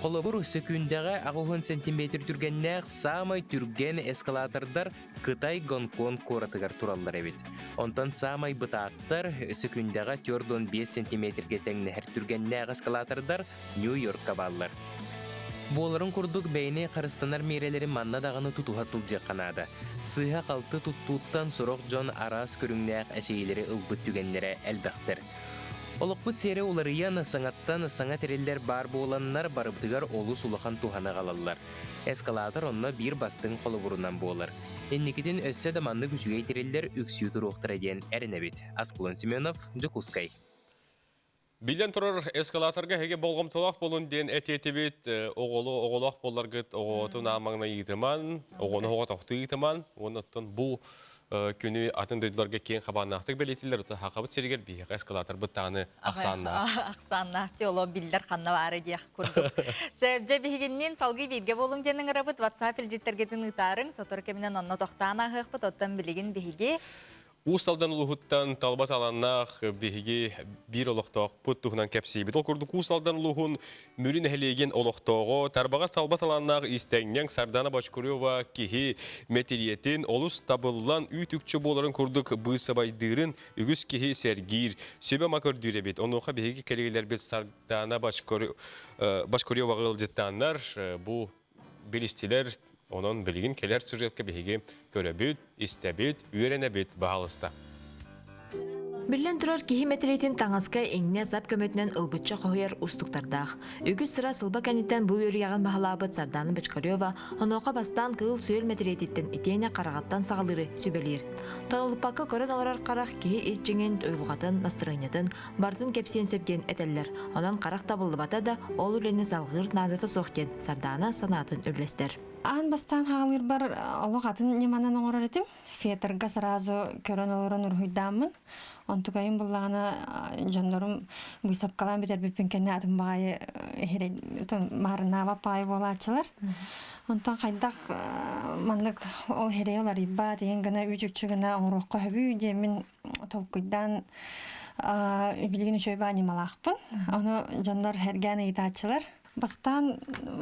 S18: Холобур, сөкүүндэҕэ 80 сантиметр түргэннээх саамай түргэн эскалатордар Кытай Гонконг куоратыгар тураллар эбит. Онтон саамай бытааттар сөкүүндэҕэ 45 сантиметргэ тэҥнэһэр түргэннээх эскалатордар Нью-Йоркка бааллар. Буоларын курдук бэйэни харыстанар миэрэлэри манна даҕаны тутуһа сылдьыахха наада. Сыыһа-халты туттууттан сорох дьон араас көрүҥнээх эчэйиилэри ылбыт түгэннэрэ элбэхтэр. Олохпут сиэрэ уларыйан, саҥаттан саҥа тэриллэр баар буоланнар барыбытыгар олус улахан туһаны аҕалаллар. Эскалатор онно биир бастыҥ холобурунан буолар. Инникитин өссө да маннык үчүгэй тэриллэр үксүү туруохтара диэн эрэнэбит. Аскалон Семенов, Дьокуускай.
S1: Биллэн турар, эскалаторга эһиги болҕомтолоох буолун диэн этиэтибит. Оҕолу оҕолоох буолларгыт оҕотун аамаҥна ыытыман, оҕону оҕотохтуу ыытыман. Уонна оттон бу күнү атын дойдуларга киэҥ хабааннаахтык бэлиэтииллэр. Оттон Хахабыт сиригэр биһиэхэ эскалаторбыт даҕаны ахсааннаах.
S2: Ахсааннаах оло биллэр ханна баары диэх курдук. Сөп, биһигинниин салгыы бииргэ буолуҥ диэн ыҥырабыт. WhatsApp илдьиттэргитин ыытаарыҥ. Сотору кэминэн онно тохтоон ааһыахпыт. Оттон билигин биһиги
S1: Уус Алдан улууһуттан талба талааннаах биһиги биир олохтоохпут туһунан кэпсиибит. Ол курдук Уус Алдан улууһун Мүрү нэһилиэгин олохтооҕо, тарбаҕар талба талааннаах иистэнньэҥ Сардана Бочкарева киһи мэтириэтин олус табыллан үүт-үкчү буоларын курдук быысабайдыырын үгүс киһи сэргиир, сүбэ-ама көрдүүр эбит. Онуоха биһиги кэлиилэрбит Сардана Бочкареваҕа ыалдьыттааннар бу билистилэр. Онон билигин кэлэр сюжетка биһиги көрөбүт, истэбит, үөрэнэбит, баһаалыста.
S19: Биллэн турар, киһи мэтириэтин таҥаска иҥнэ-сап көмөтүнэн ылбычча хоһуйар уустуктардаах. Үгүс сыра сылба кэнниттэн бу үөрүйэҕин баһылаабыт Сардана Бочкарева онуоха бастаан кыыл-сүөл мэтириэтиттэн итиэннэ хараҕаттан саҕалыыры сүбэлиир. Тонолуппакка көрөн олорор харах киһи ис дьиҥин, уйулҕатын, настырыанньатын барытын кэпсиэн сөп диэн этэллэр. Онон харах табыллыбата да, ол үлэни салҕыыр наадата суох диэн Сардаана санаатын үллэстэр.
S20: Аан бастаан хаалыырбар олох атын ньыманан оҥорор этим. Фетрга сразу көрөн олорон уруһуйдааммын. Онтукайым буллаҕына дьоннорум быысапкалаан бүтэрбиппин кэннэ атын баҕайы маарыннаабат баҕайы буолааччылар. Онтон хайдах маннык ол иһирэйи уларыйбат иһин гына үүт-үкчү гына оҥоруохха сөбүй диэммин толкуйдаан билигин үчүгэй баа ньымалаахпын. Ону дьоннор эргээн ыйытааччылар. Бастаан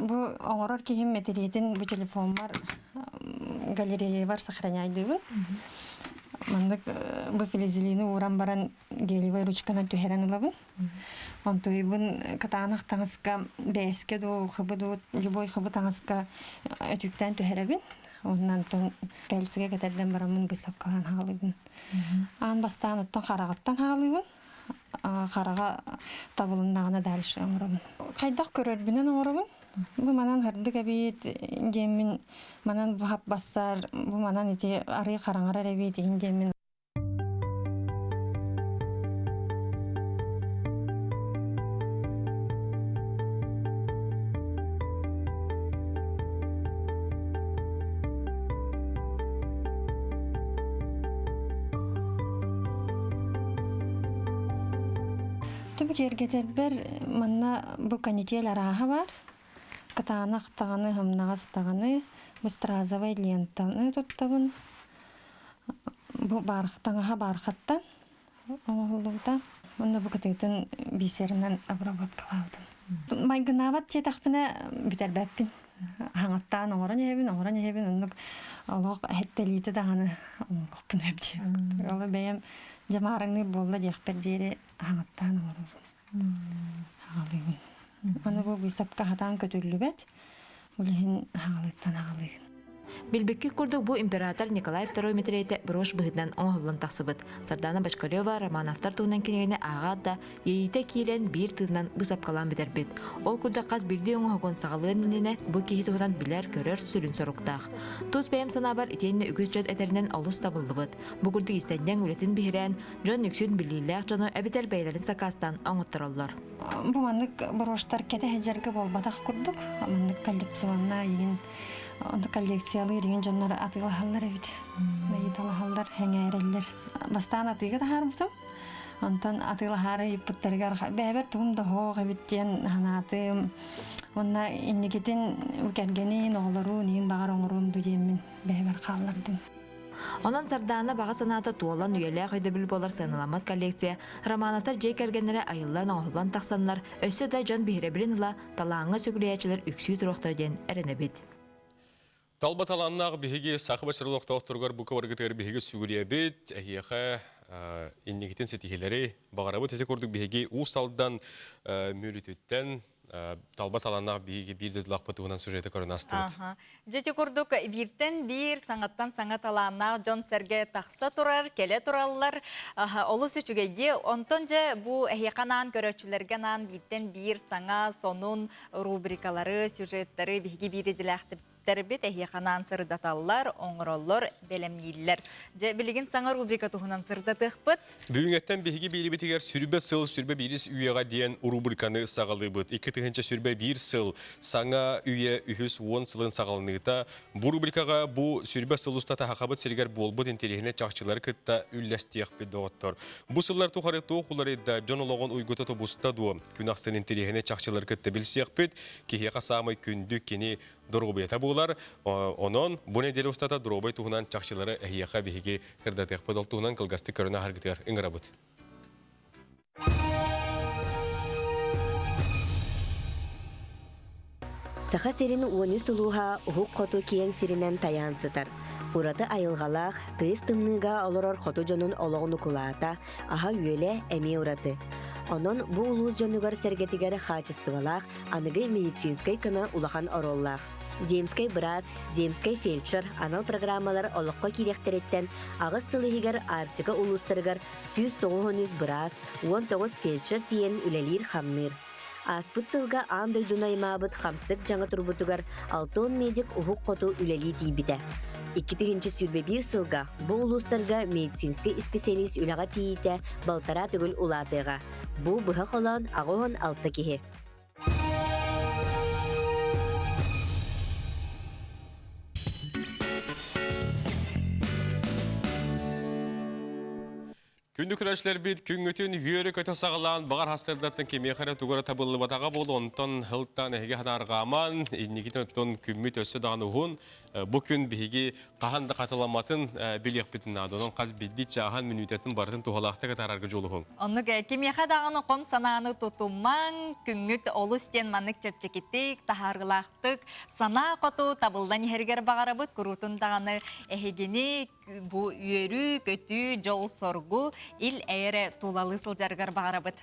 S20: бу оҥорор киһим мэтириэтин бу телефоммар галереябар сохраняйдыыбын. Маннык бу филизелины ууран баран гелевай ручканан түһэрэн ылабын. Онтуйбун кытаанах таҥаска бээскэ дуу, хыбы дуу, любой хыбы таҥаска өтүүктээн түһэрэбин. Онон онтон пэлсигэ кэтэрдэн бараммын быысапкалаан хаалыыбын. Аан бастаан оттон хараҕыттан хаалыыбын. Хараҕа табылыннаҕына дальше оҥоробун. Хайдах көрөрбүнэн оҥоробун. Бу манан һырдык эбит диэммин манан бу хаппассар, бу манан ити арыы хараҥарар эбит иһин диэммин Түбүк эргэтэрбэр манна бу канитель арааһа баар. Кытаанах даҕаны, һымнаҕас даҕаны, быстразовай лентаны туттабын. Бу таҥаһа бархаттан оҥоһуллубута. Онно бу кытыытын бисеринэн обработкалаабытым. Майгынаабат диэтэхпинэ бүтэрбэппин. Хаҥаттаан оҥорон иһэбин, оҥорон иһэбин, оннук олох эһэттэлиитэ даҕаны оҥоруохпун сөп. Ол бэйэм дьамаарыҥныыр буолла диэхпэр диэри хаҥаттаан оҥоробун. Хаҕалыыбын. Аны бу быысапка хатаан көтүллүбэт. Ол иһин хаҕалыттан аҕалыыгын.
S19: Билбиккит курдук бу император Николай II мэтириэтэ брошь быһыытынан оҥоһуллан тахсыбыт. Сардана Бочкарева Романовтар туһунан кинигэни ааҕаат да, иэйиитэ киирэн биир тыынынан быысапкалаан бүтэрбит. Ол курдук хас биирдии оҥоһугун саҕалыан иннинэ бу киһи туһунан билэр-көрөр сүрүн соруктаах. Тус бэйэм санаабар итиэннэ үгүс дьон этэринэн олус табыллыбыт. Бу курдук иистэнньэҥ үлэтин биһирээн, дьон үксүн билиилээх дьону эбэтэр бэйэлэрин сакаастаан оҥоттороллор.
S20: Бу маннык брошьтар кэтэ сылдьарга буолбатах курдук. Маннык коллекционнай игин коллекциялыыр игин дьоннор атыылаһаллар эбит. Ыйыталаһаллар, сэҥээрэллэр. Бастаан атыыга таһаарбытым. Онтон атыылаһаары ыйыппыттарыгар бэйэбэр тугум да оһоох эбит диэн санаатым. Уонна инникитин кэргэнин, оҕолорун иин баҕар оҥоруом дуу диэммин бэйэбэр хааллардым.
S19: Онон Сардаана баҕа санаата туолан үйэлээх өйдөбүл буолар сыаналаммат коллекция Романовтар дьиэ кэргэннэрэ айыллан-оҥоһуллан тахсаннар, өссө да дьон биһирэбилин ыла, талааҥҥа сүгүрүйээччилэр үксүү туруохтара диэн эрэнэбит.
S1: Талба талааннаах биһиги саха олохтоохторугар бу кыбаргытыгар биһиги сүгүрүйэбит, эһиэхэ инникитин ситиһиилэри баҕарабыт. Ити курдук биһиги Уус Алдан Мүлүтүттэн талба талааннаах биһиги биир дойдулаахпыт туһунан сюжеты көрөн астыбыт.
S2: Дьэ ити курдук бииртэн биир саҥаттан саҥа талааннаах дьон-сэргэ тахса турар, кэлэ тураллар. Олус үчүгэйдии. Онтон дьэ бу эһиэхэ анаан көрөөччүлэргэ анаан бииртэн биир саҥа, сонун рубрикалары, сюжеттары биһиги биир идэлээхтэрбит эһиэхэ анаан сырдаталлар, оҥороллор, бэлэмнииллэр. Дьэ билигин саҥа рубрика туһунан сырдатыахпыт.
S1: Бүгүҥҥэттэн биһиги биирибитигэр Сүрбэ сыл, сүрбэ биирис үйэҕэ диэн рубриканы саҕалыыбыт. 2021 сыл саҥа үйэ үһүс уон сылын саҕаланыыта бу рубрикаҕа бу сүрбэ сыл устата Сахабыт сиригэр буолбут интэриэһинэй чахчылары кытта үллэстиэхпит, доҕоттор. Бу сыллар тухары туох уларыйда, дьон олоҕун уйгута тубуста дуо? Күн ахсын интэриэһинэй чахчылары кытта билсиэхпит. Киһиэхэ саамай күндү кини доруобуйата буолар. Онон бу нэдиэлэ устата доруобай туһунан чахчылары эһиэхэ биһиги сырдатыахпыт. Ол туһунан кылгастык көрөн аһаргытыгар ыҥырабыт.
S21: Саха сирин 13 улууһа уһук хоту киэҥ сиринэн тайаан сытар. Ураты айылҕалаах, тыйыс тымныыга олорор хоту дьонун олоҕун укулаата, аһа-үөлэ эмиэ ураты. Онон бу улуус дьонугар-сэргэтигэр хаачыстыбалаах аныгы медицинскэй көмө улахан оруоллаах. Земскэй быраас, Земскэй фельдшер анал программалар олоххо киириэхтэриттэн аҕыс сыл иһигэр Арктика улуустарыгар 193 быраас, 19 фельдшер тиийэн үлэлиир-хамныыр. Ааспыт сылга аан дойдуну аймаабыт хамсык дьаҥа турбутугар 60 медик уһук хоту үлэлии тиийбитэ. 2021 сылга бу улуустарга медицинскэй исписэлиис үлэҕэ тиийиитэ балтараа төгүл улаатыаҕа. Бу быһа холоон 86 киһи.
S1: Күн Күндү көрөөччүлэрбит күҥҥүтүн үөрэ-көтө саҕалаан баҕар хастардартан кимиэхэ эрэ тугу эрэ табыллыбатаҕа буолуо, онтон һылтаан эһиги санаарҕааман, инникитин оттон күммүт өссө даҕаны уһун. Бу күн биһиги хаһан да хатыламматын билиэхпитин наада. Онон хас биирдии чааһын, мүнүүтэтин барытын туһалаахтык атаарарга дьулуһуҥ.
S2: Оннук кимиэхэ даҕаны хом санааны тутумаҥ, күҥҥүт олус диэн маннык чэпчэкитик, таһаарыылаахтык, санаа хоту табыллан иһэригэр баҕарабыт. Куруутун даҕаны эһигини бу үөрүү, көтүү, дьол-соргу, ил эйэрэ тулалыы сылдьарыгар баҕарабыт.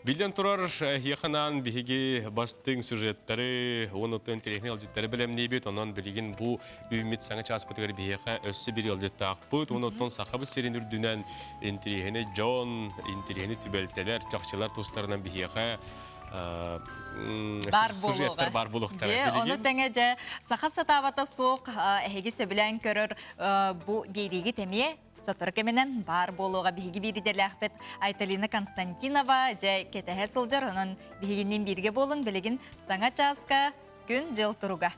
S1: Биллэн турар, эһиэхэ биһиги бастыҥ сюжеттары, уонна интэриэһинэй ыалдьыттары бэлэмниибит. Онон билигин бу үүммүт саҥа чааспытыгар биһиэхэ өссө биир ыалдьыттаахпыт. Уонна оттон Сахабыт сирин үрдүнэн интэриэһинэй дьон, интэриэһинэй түбэлтэлэр, чахчылар тустарынан биһиэхэ
S2: бар
S1: сюжеттар бар буолуохтара.
S2: Дьэ, ону тэҥэ дьэ саха сатаабата суох эһиги сөбүлээн көрөр бу биэриигит эмиэ сотору кэминэн баар буолуоҕа биһиги биир идэлээхпит Айталина Константинова дьэ кэтэһэ сылдьар онон биһигинниин бииргэ буолуҥ билигин саҥа чааска күн-дьыл туруга.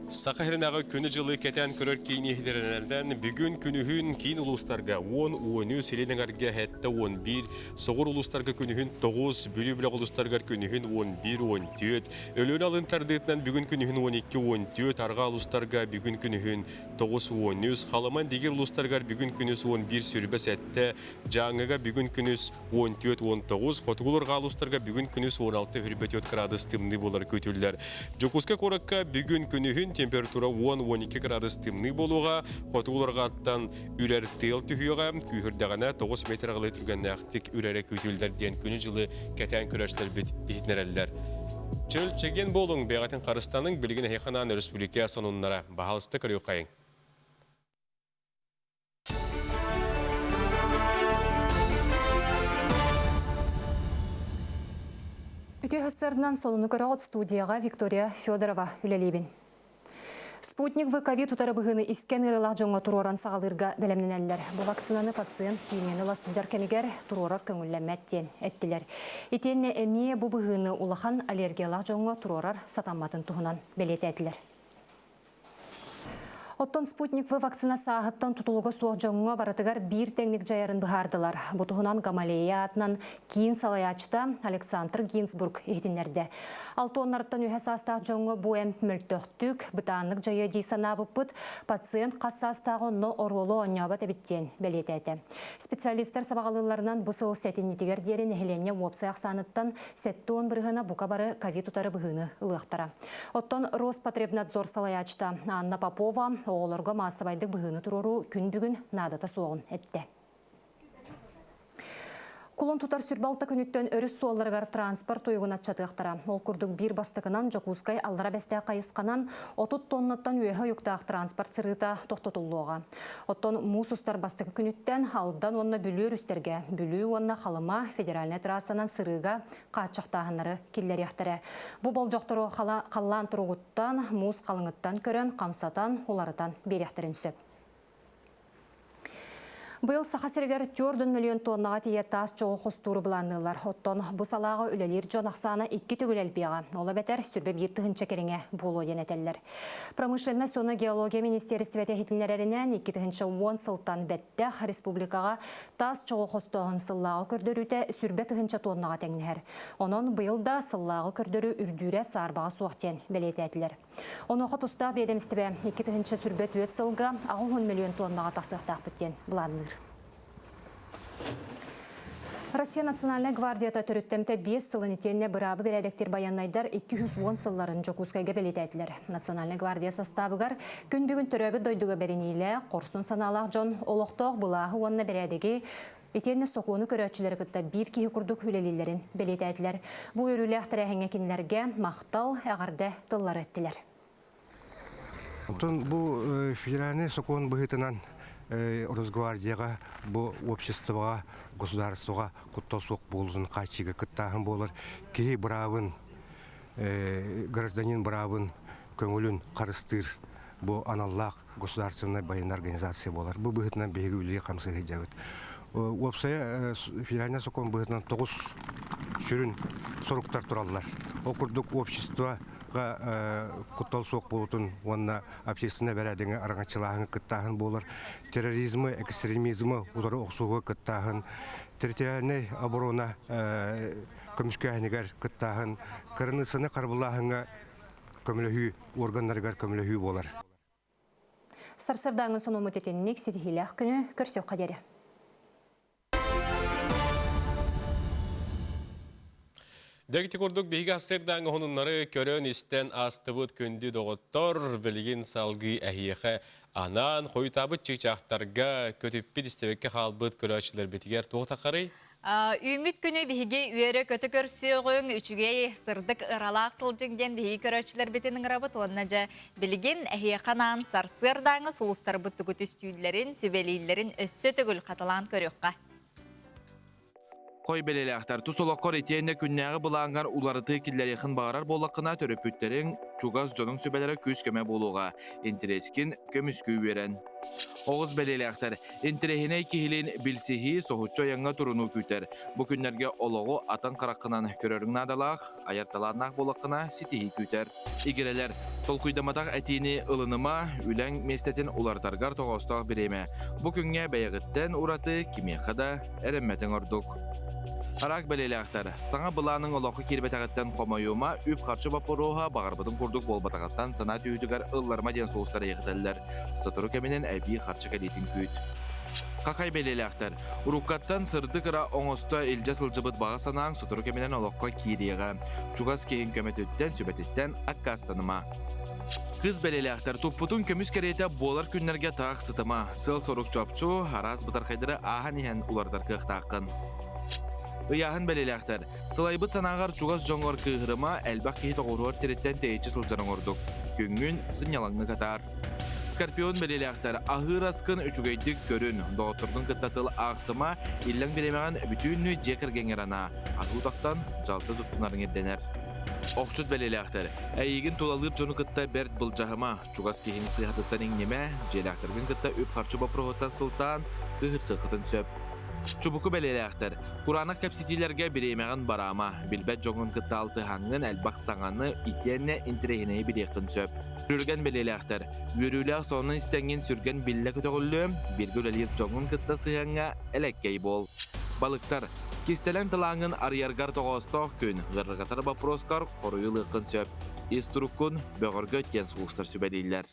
S1: Саха сиринээҕи күнү-дьылы кэтээн көрөр киин иһитиннэрэринэн бүгүн күнүһүн киин улуустарга 10-13, илин эҥэргэ 7-11, соҕур улуустарга күнүһүн 9, Бүлүү бөлөх улуустарыгар күнүһүн 11-14, Өлүөнэ алын тардыытынан бүгүн күнүһүн 12-14, арҕаа улуустарга бүгүн күнүһүн 9-13, Халыман Дигир улуустарыгар бүгүн күнүс 11-27, Дьааҥыга бүгүн күнүс 14-19, хотугу арҕаа улуустарга бүгүн күнүс 16-24 градус тымныы буолар күүтүллэр. Дьокуускай куоракка бүгүн күнүһүн температура 10-12 градус тымныы буолуоҕа, хотугу арҕааттан үрэр тыал түһүөҕэ, күүһүрдэҕинэ 9 метр аҕылыы түргэннээхтик үрэрэ күүтүллэр диэн күнү-дьылы кэтээн көрөөччүлэрбит иһитиннэрэллэр. Чөл чэгиэн буолуҥ, бэйэҕитин харыстаныҥ, билигин эһиэхэ анаан өрөспүүбүлүкэ сонуннара. Баһаалыста көрүөххэйиҥ.
S3: Үтүө сарсыарданан солуну көрөҕүт студияҕа Виктория Федорова үлэлиибин. Спутник В ковид утары быһыыны искэн ыарыылаах дьоҥҥо туруоран саҕалыырга бэлэмнэнэллэр. Бу вакцинаны пациент химияны ыла сылдьар кэмигэр туруорар көҥүллэммэт диэн эттилэр. Итиэннэ эмиэ бу быһыыны улахан аллергиялаах дьоҥҥо туруорар сатамматын туһунан бэлиэтээтилэр. Оттон Спутник В вакцина сааһыттан тутулуга суох дьоҥҥо барытыгар биир тэҥник дьайарын быһаардылар. Бу туһунан Гамалея аатынан киин салайааччыта Александр Гинзбург иһитиннэрдэ. Алтуоннарыттан үһэ саастаах дьоҥҥо бу эмп мөлтөхтүк, бытааннык дьайыа дии санаабыппыт, пациент хас саастааҕа онно оруолу оонньообот эбит диэн бэлиэтээтэ. Специалистар сабаҕалыылларынан бу сыл сэтинньитигэр диэри нэһилиэнньэ уопсай ахсааныттан 70 бырыһыана бука бары ковид утары быһыыны ылыахтара. Оттон Роспотребнадзор салайааччыта Анна Попова оҕолорго маассабайдык быһыыны туруоруу күн бүгүн наадата суоҕун эттэ. Кулун тутар сүрбалта күнүттэн өрүс суолларыгар транспорт уйугун аччатыахтара. Ол курдук биир бастакынан Дьокуускай Аллара Бэстээх хайысханан 30 тоннаттан үөһэ уйуктаах транспорт сырыыта тохтотуллуоҕа. Оттон муус устар бастакы күнүттэн Алдан уонна Бүлүү өрүстэргэ Бүлүү уонна Халыма федеральнай трассанан сырыыга хааччахтааһыннары киллэриэхтэрэ. Бу болдьохтору халлаан туругуттан, муус халыҥыттан көрөн, хамсатан, уларытан биэриэхтэрин сөп. Быйыл Саха сиригэр 4 миллион тоннаҕа тиийэ таас чоҕу хостууру былаанныыллар. Оттон бу салааҕа үлэлиир дьон ахсаана икки төгүл элбиэҕэ. Ол эбэтэр 21 тыһыынча кэриҥэ буолуо диэн этэллэр. Промышленность уонна геология министиэристибэтэ иһитиннэрэринэн 2010 сылтан бэттэх республикаҕа таас чоҕу хостооһун сыллааҕы көрдөрүүтэ сүрбэ тыһыынча тоннаҕа тэҥнэһэр. Онон быйыл да сыллааҕы көрдөрүү үрдүүрэ саарбаҕа суох диэн бэлиэтээтилэр. Онуоха тустаах биэдэмистибэ 2024 сылга 80 миллион тоннаҕа тахсыахтаахпыт диэн былаанныыр. Россия Национальнай гвардията төрүттэмтэ 5 сылын итиэннэ быраабы бэрээдэктиир байыаннайдар 210 сылларын Дьокуускайга бэлиэтээтилэр. Национальнай гвардия састаабыгар күн бүгүн төрөөбүт дойдуга бэриниилээх, хорсун санаалаах дьон олохтоох былааһы уонна бэрээдэги итиэннэ сокуону көрөөччүлэри кытта биир киһи курдук үлэлииллэрин бэлиэтээтилэр. Бу үөрүүлээх тэрээһиҥҥэ кинилэргэ махтал, эҕэрдэ тыллары эттилэр.
S4: Оттон бу федеральнай сокуон быһыытынан Росгвардияҕа бу обществоҕа, государствоҕа куттал суох буолуутун хааччыйыыга кыттааһын буолар. Киһи быраабын, гражданин быраабын көҥүлүн харыстыыр бу аналлаах государственнай военная организация буолар. Бу быһыытынан биһиги үлэлии-хамсыы сылдьабыт. Уопсайа федеральнай сокуон быһыытынан тоҕус сүрүн соруктар тураллар. Ол курдук общество обществоҕа куттал суох буолуутун уонна общественнай бэрээдэги араҥаччылааһыҥҥа кыттааһын буолар. Терроризмы, экстремизмы утары охсууга кыттааһын, территориальнай оборона көмүскээһинигэр кыттааһын, кыраныыссаны харбылааһыҥҥа көмөлөһүү органнарыгар көмөлөһүү буолар.
S3: Сарсырдааҥы сонуммут итинник ситиһиилээх күнү көрсүөххэ диэри.
S1: Дэгити курдук биһиги астырдаан оһонуннары көрөн-истэн астыбыт күндү доҕоттор, билигин салгыы эһиэхэ анаан хойутаабыт чыычаахтарга көтүппүт истэбиккэ хаалбыт көрөөччүлэрбитигэр туох тахарый?
S2: Үүммүт күнү биһиги үөрэ-көтө көрсүөҕүҥ, үчүгэй, сырдык ыралаах сылдьыҥ диэн биһиги көрөөччүлэрбитин ыҥырабыт уонна дьэ билигин эһиэхэ анаан сарсыардааҥы сулустарбыт тугу түстүүллэрин, сүбэлииллэрин өссө төгүл хатылаан көрүөххэ.
S5: Хой бэлэлээхтэр тус олоххор итиэннэ күннээҕи былааҥҥар уларытыы киллэриэххин баҕарар буоллаххына төрөппүттэриҥ, чугас дьонуҥ сүбэлэрэ күүс-көмө буолуоҕа. Интэриэскин көмүскүү үөрэн. Оҕус бэлиэлээхтэр интэриэһинэй киһилиин билсиһии, соһуччу айаҥҥа турунуу күүтэр. Бу күннэргэ олоҕу атын хараххынан көрөрүҥ наадалаах, айар талааннаах буоллаххына ситиһии күүтэр. Игирэлэр, толкуйдамматах этиини ылыныма, үлэҥ миэстэтин уларытаргар тоҕоостоох бириэмэ. Бу күҥҥэ бэйэҕиттэн ураты кимиэхэ да эрэммэтиҥ ордук. Араак бэлиэлээхтэр, саҥа былааныҥ олоххо киирбэтэҕиттэн хомойума, үп-харчы боппуруоһа баҕарбытыҥ курдук буолбатаҕыттан санаа түһүүтүгэр ылларыма диэн сулустар эйэҕитэллэр. Сотору кэминэн эбии харчы кэлиитин күүт. Хахай бэлиэлээхтэр, уруккаттан сырдык ыра оҥосто илдьэ сылдьыбыт баҕа санааҥ сотору кэминэн олоххо киириэҕэ. Чугас киһиҥ көмөтүттэн, сүбэтиттэн аккаастаныма. Кыс бэлиэлээхтэр туппутун көмүс кэриэтэ буолар күннэргэ таах сытыма. Сыал-сорук чопчу, араас бытархайдары ааһан иһэн уларытар кыахтааххын. Ыйааһын бэлиэлээхтэр, сылайбыт санааҕар чугас дьоҥҥор кыыһырыма, элбэх киһи тоҕуоруһар сириттэн тэйиччи сылдьар оҥордук. Күҥҥүн сынньалаҥнык атаар. Скорпион бэлиэлээхтэр, аһыыр аскын үчүгэйдик көрүн, доҕотторгун кытта тыл аахсыма, иллэҥ бириэмэҕин бүтүннүү дьиэ кэргэҥҥэр анаа. Аһыы утахтан дьалты туттунарыҥ ирдэнэр. Охчут бэлиэлээхтэр, эйигин тулалыыр дьону кытта бэрт былдьаһыма, чугас киһиҥ сыыһатыттан иҥнимэ, дьиэлээхтэргин кытта үп-харчы боппуруоһуттан сылтаан кыыһырсыаххытын сөп. Чубуку бэлиэлээхтэр, кураанах кэпсэтиилэргэ бириэмэҕин бараама, билбэт дьоҥҥун кытта алтыһаҥҥын элбэх саҥаны итиэннэ интэриэһинэйи билиэххин сөп. Сүргэн бэлиэлээхтэр, үөрүүлээх сонун истэҥҥин сүргэн биллэ көтөҕүллүө, бииргэ үлэлиир дьоҥҥун кытта сыһыаҥҥа элэккэй буол. Балыктар, кистэлэҥ талааҥҥын арыйаргар тоҕоостоох күн, ыарырҕатар боппуруоскар хоруйу ылыаххын сөп. Ис туруккун бөҕөргөт диэн сулустар сүбэлииллэр.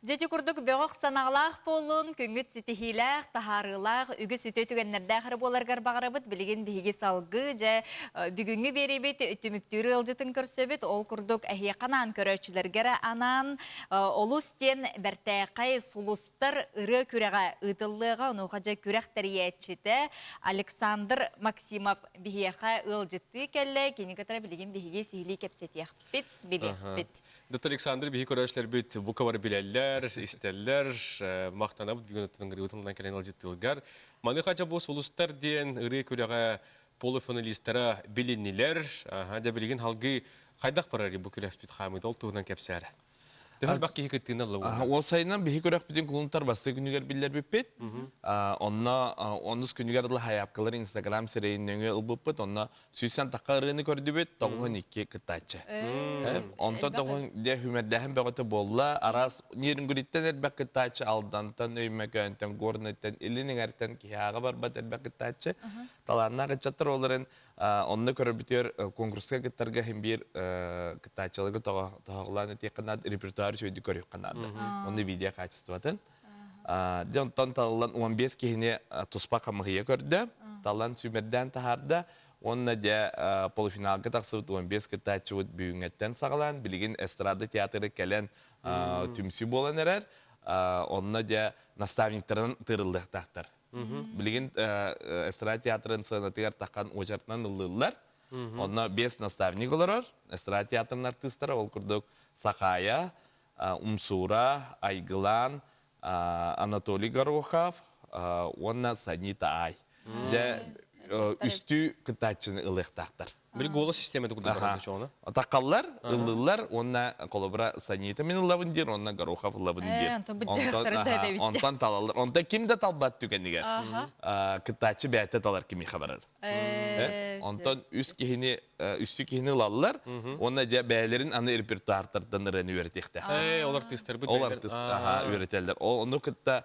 S2: Дьэ ити курдук бөҕөх санаалаах буоллун, күҥҥүт ситиһиилээх, таһаарыылаах, үгүс үтүө түгэннэрдээх эрэ буоларгар баҕарабыт. Билигин биһиги салгыы, дьэ, бүгүҥҥү биэриибит түмүктүүр ыалдьытын көрсөбүт. Ол курдук эһиэхэ анаан көрөөччүлэргэ эрэ анаан олус диэн бэртээхэй сулустар ырыа күрэҕэ ыытыллыаҕа. Онуоха дьэ күрэх тэрийээччитэ Александр Максимов биһиэхэ ыалдьыттыы кэллэ. Кини кытары билигин биһиги сиһилии кэпсэтиэхпит, билиэхпит.
S1: Доктор Александр биһи көрөөччүлэрбит бука бары билэллэр, истэллэр, махтанабыт бүгүн оттон ырыабытын кэлэн ылдьыттыылгар. Маныаха дьэ бу сулустар диэн ырыа күрэҕэ полуфиналистара билиннилэр. Дьэ билигин халгыы хайдах барар бу күрэхпит хаамыыта ол туһунан кэпсээрэ. Төһө элбэх киһи кыттыыны ылла
S6: Ол сайынан биһи күрэхпитин кулунтар бастакы күнүгэр биллэрбиппит. Онно онус күнүгэр ыла хайаапкалар Инстаграм сирэйин нөҥүө ылбыппыт. Онно Сүүстэн тахха ырыаны көрдүбүт, 92 кыттааччы. Онтон тоҕун дьэ хүмэрдээһин бөҕөтө буолла. Араас Нерюнгриттэн элбэх кыттааччы, Алдантан, Өймөкөөнтөн, Горнайтан, Илин Эҥэртэн киһи ааҕа барбат элбэх кыттааччы. Талааннаах ыччаттар олорон онно көрөрбүтүгэр конкурска кыттарга иһин биир кыттааччыларга тоһоҕолоон этиэххэ наада, репертуар үчүгэйдик көрүөххэ наада. Онно видео качествотын. Дьэ онтон талыллан 15 киһини туспа хамыһыйа көрдө, талан сүүмэрдээн таһаарда уонна дьэ полуфиналга тахсыбыт 15 кыттааччыбыт бүгүҥҥэттэн саҕалаан билигин эстрада театры кэлэн түмсүү буолан эрэр. Онно дьэ наставниктарын тыырыллыахтаахтар. Билигин эстрада театрын сыанатыгар таххан уочаратынан ыллыыллар. Онно 5 наставник олорор. Эстрада театрын артыыстара ол курдук Сахая, Умсуура, Айгылаан, Анатолий Горохов уонна Санита Ай. Дьэ, үстүү кыттааччыны ылыахтаахтар.
S1: Били голос системата курдук баран чоҕуна.
S6: Таххаллар, ыллыыллар уонна холобура Санита мин ыллабын диир, уонна Горохов ыллабын диир. Онтон талаллар. Онтон ким да талбат түгэнигэр кыттааччы бэйэтэ талар кимиэхэ барар. Онтон үс киһини үстүү киһини ылаллар. Уонна дьэ бэйэлэрин аны репертуартардан ырыаны үөрэтиэхтээх.
S1: Ээ, ол артыыстарбыт
S6: Ол артыст аха үөрэтэллэр. Ону кытта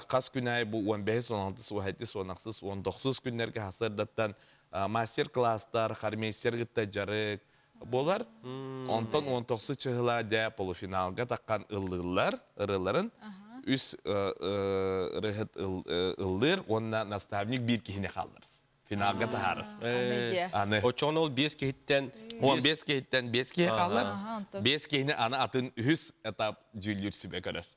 S6: хас күн аайы бу 15, 16, 17, 18, 19 күннэргэ сарсыардаттан мастер-класстар, хормейстер кытта дьарык буолар. Онтон 19 чыһыла дьэ полуфиналга таххан ыллыыллар ырыаларын. Үс ырыһыт ыллыыр уонна наставник биир киһини хааллар. Финалга таһаарар.
S1: Аны. Оччоҕуна ол биэс киһиттэн
S6: 15 киһиттэн биэс киһи хаалар. Биэс киһини аны атын үһүс этап дьүүллүүр сүбэ көрөр.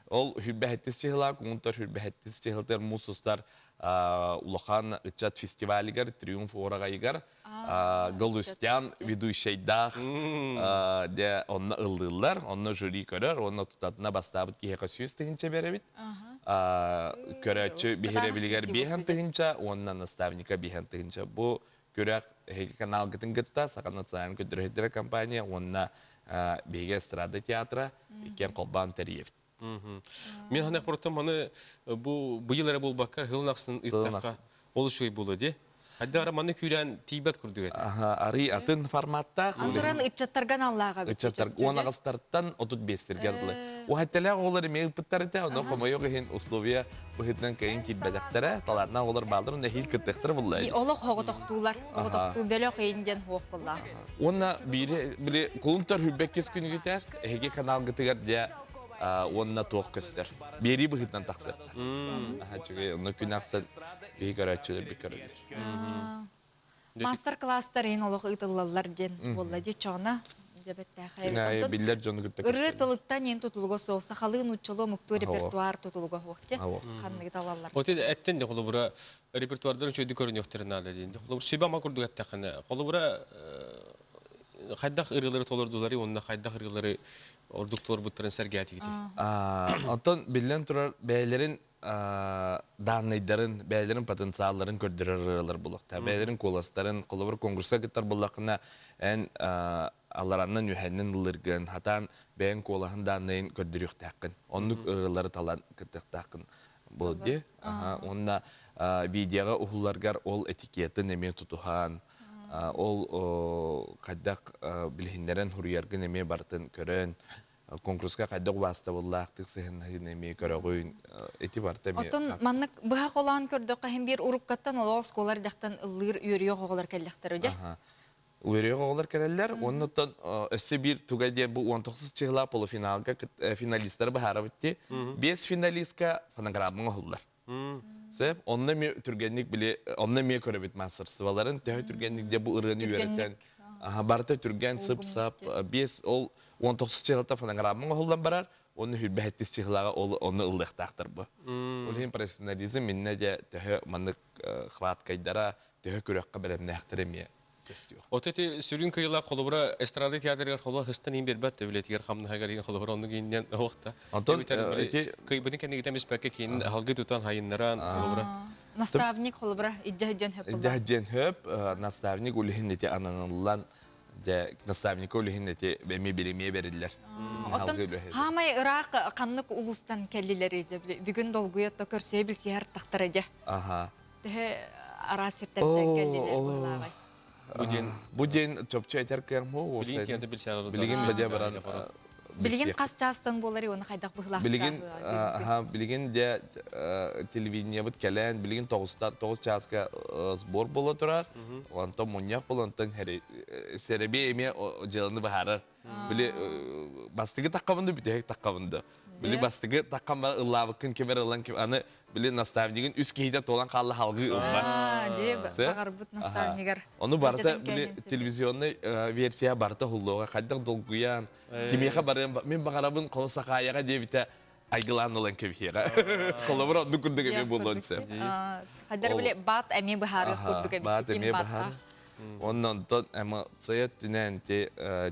S6: Ол хүрбэһэттис чыһыла, куҥунтар хүрбэһэттис чыһылтар муус устар улахан ыччат фестивалигар Триумф уораҕайыгар Галустян ведущайдаах дьэ онно ыллыыллар, онно жюри көрөр, онно тутатына бастаабыт киһиэхэ 100 тыһыынча биэрэбит. Көрөөччү биһирэбилигэр 5 тыһыынча уонна наставника 5 тыһыынча. Бу күрэх эһиги каналгытын кытта Саха национальнай көрдөрөһүттэрэ компания уонна биһиги эстрада театра иккиэн холбоон тэрийэбит.
S1: Мен ханах протом аны бу быйыл эрэ буолбакка сылын ахсын ыыттахха ол үчүгэй буолуо дии. Хайда ара манны күүрээн тиийбэт курдук этэ.
S6: Арый атын форматтаах.
S2: Антуран ыччаттарга аналлааҕа
S6: эбит. Ыччаттар 10 аҕыстартан 35-тэргэ дылы. Уһатталаах оҕолор эмиэ ыыппыттар этэ, онно хомойуох иһин условия быһыытынан кыайын киирбэтэхтэрэ. Талааннаах оҕолор бааллар, онно эһиил кыттыахтара булла.
S2: Олох оҕотохтуулар, оҕотохтуу бөлөх иин диэн хуох буллаах.
S6: Уонна биири били кулун тутар 22 күнүгүтэр эһиги каналгытыгар дьэ уонна туох көстөр. Биэрии быһыытынан тахсыахта. Аха үчүгэй, онно күн ахсын биһи көрөөччүлэр би көрөллөр.
S2: Мастер-класстар иин олох ыытыллаллар диэн буолла дии чоҕуна дьэбэттээхэй.
S6: Күн аайы биллэр дьону кытта
S2: Ырыа тылыттан иин тутулуга суох, сахалыы нууччалыы омуктуу репертуар тутулуга суох те ханныгы талаллар.
S1: Вот эттен де холобура репертуардарын үчүгэйдик көрүнүөхтэрин наада диэн. Холобур сүбэ ама курдук эттэххинэ, холобура хайдах ырыалары толордулары уонна хайдах ырыалары ордук толорбуттарын сэргээтигитий?
S6: Оттон биллэн турар бэйэлэрин дааннайдарын, бэйэлэрин потенциалларын көрдөрөр ырыалар буолуохтаах. Бэйэлэрин куоластарын, холобур, конкурска кыттар буоллаххына, эн аллараннан үһэннэн ыллыргын, хатаан бэйэҥ куолаһын дааннайын көрдөрүөхтээххин. Оннук ырыалары талан кыттыахтааххын буол дии. Уонна видеоҕа уһулларгар ол этикетын эмиэ тутуһан, ол хайдах билиһиннэрэн суруйаргын эмиэ барытын көрөн, конкурска хайдах убаастабыллаахтык сыһыннаһыын эмиэ көрөҕүн ити барыта эмиэ
S2: Оттон маннык быһа холоон көрдөххө иһин биир уруккаттан олох оскуолар дьахтан ыллыыр үөрүйэх оҕолор кэллэхтэр үдэ.
S6: Үөрүйэх оҕолор кэлэллэр. Уонна оттон өссө биир туга диэн бу 19 чыһыла полуфиналга финалисттары быһаарабыт дии. Биэс финалистка фонограммаҥ оһуллар. Сөп. Онно эмиэ түргэнник били онно эмиэ көрөбүт мастерстволарын төһө түргэнник дьэ бу ырыаны үөрэтэн барыта түргэн сып-сап биэс ол 19 чыһылта фонограммаҥ оһуллан барар уонна хүрбэһэттис чыһылаҕа ол онно ыллыахтаахтар бу. Ол иһин профессионализм миннэ дьэ төһө маннык хваткайдара төһө күрэххэ бэлэмнээхтэр эмиэ көстүөх.
S1: Вот эти сүрүн кыйылаах холобура эстрада театрыгар холобура хыстан иин бербат үлэтигэр хамнаһыгар иин холобура оннук ииннен оһохта.
S6: Онтон
S1: ити кыйбытын кэннигитен испэккэ киин алгы тутан хайыннаран холобура.
S2: Наставник холобура иддьэһдьэн хөп.
S6: Иддьэһдьэн хөп наставник улиһин ити ананыллан дьэ наставника улиһин ити эми биримиэ бериллер.
S2: Оттон хаамай ыраах ханнык улуустан кэллилер бүгүн долгуйа то көрсөй билсиһэр тахтара дьэ.
S6: Аха.
S2: Төһө араас сиртэртэн кэллилэр быһылааҕай?
S6: Бу диэн бу диэн чопчу этэр кыам ху
S1: Билигин
S6: билигин бадьа баран
S2: Билигин хас чаастан буолар уонна хайдах быһылаах
S6: Билигин аха билигин дьэ телевидениебыт кэлэн билигин тоҕустан 9 чааска сбор буола турар. Онтон мунньах буолан онтон сэрэби эмиэ дьыаланы быһаарар. Били бастыгы таххабын да бүтэһик таххабын да. Били бастыгы таххан бар ыллаабыккын кимэр ылан ким аны били наставнигын үс киһитэ туолан хаалла халгыы ылба.
S2: Дии баҕарбыт наставнигар.
S6: Ону барыта били телевизионный версия барыта хуллуоҕа хайдах долгуйан кимиэхэ барыам мин баҕарабын холо сахаайаҕа диэбитэ айгылаан ылан кэбиһиэҕэ. Холобур оннук курдук эмиэ буолуон сөп.
S2: Хайдар били баат эмиэ быһаарыах курдук эбит.
S6: Баат эмиэ быһаар. Онон онтон эмоция өттүнэн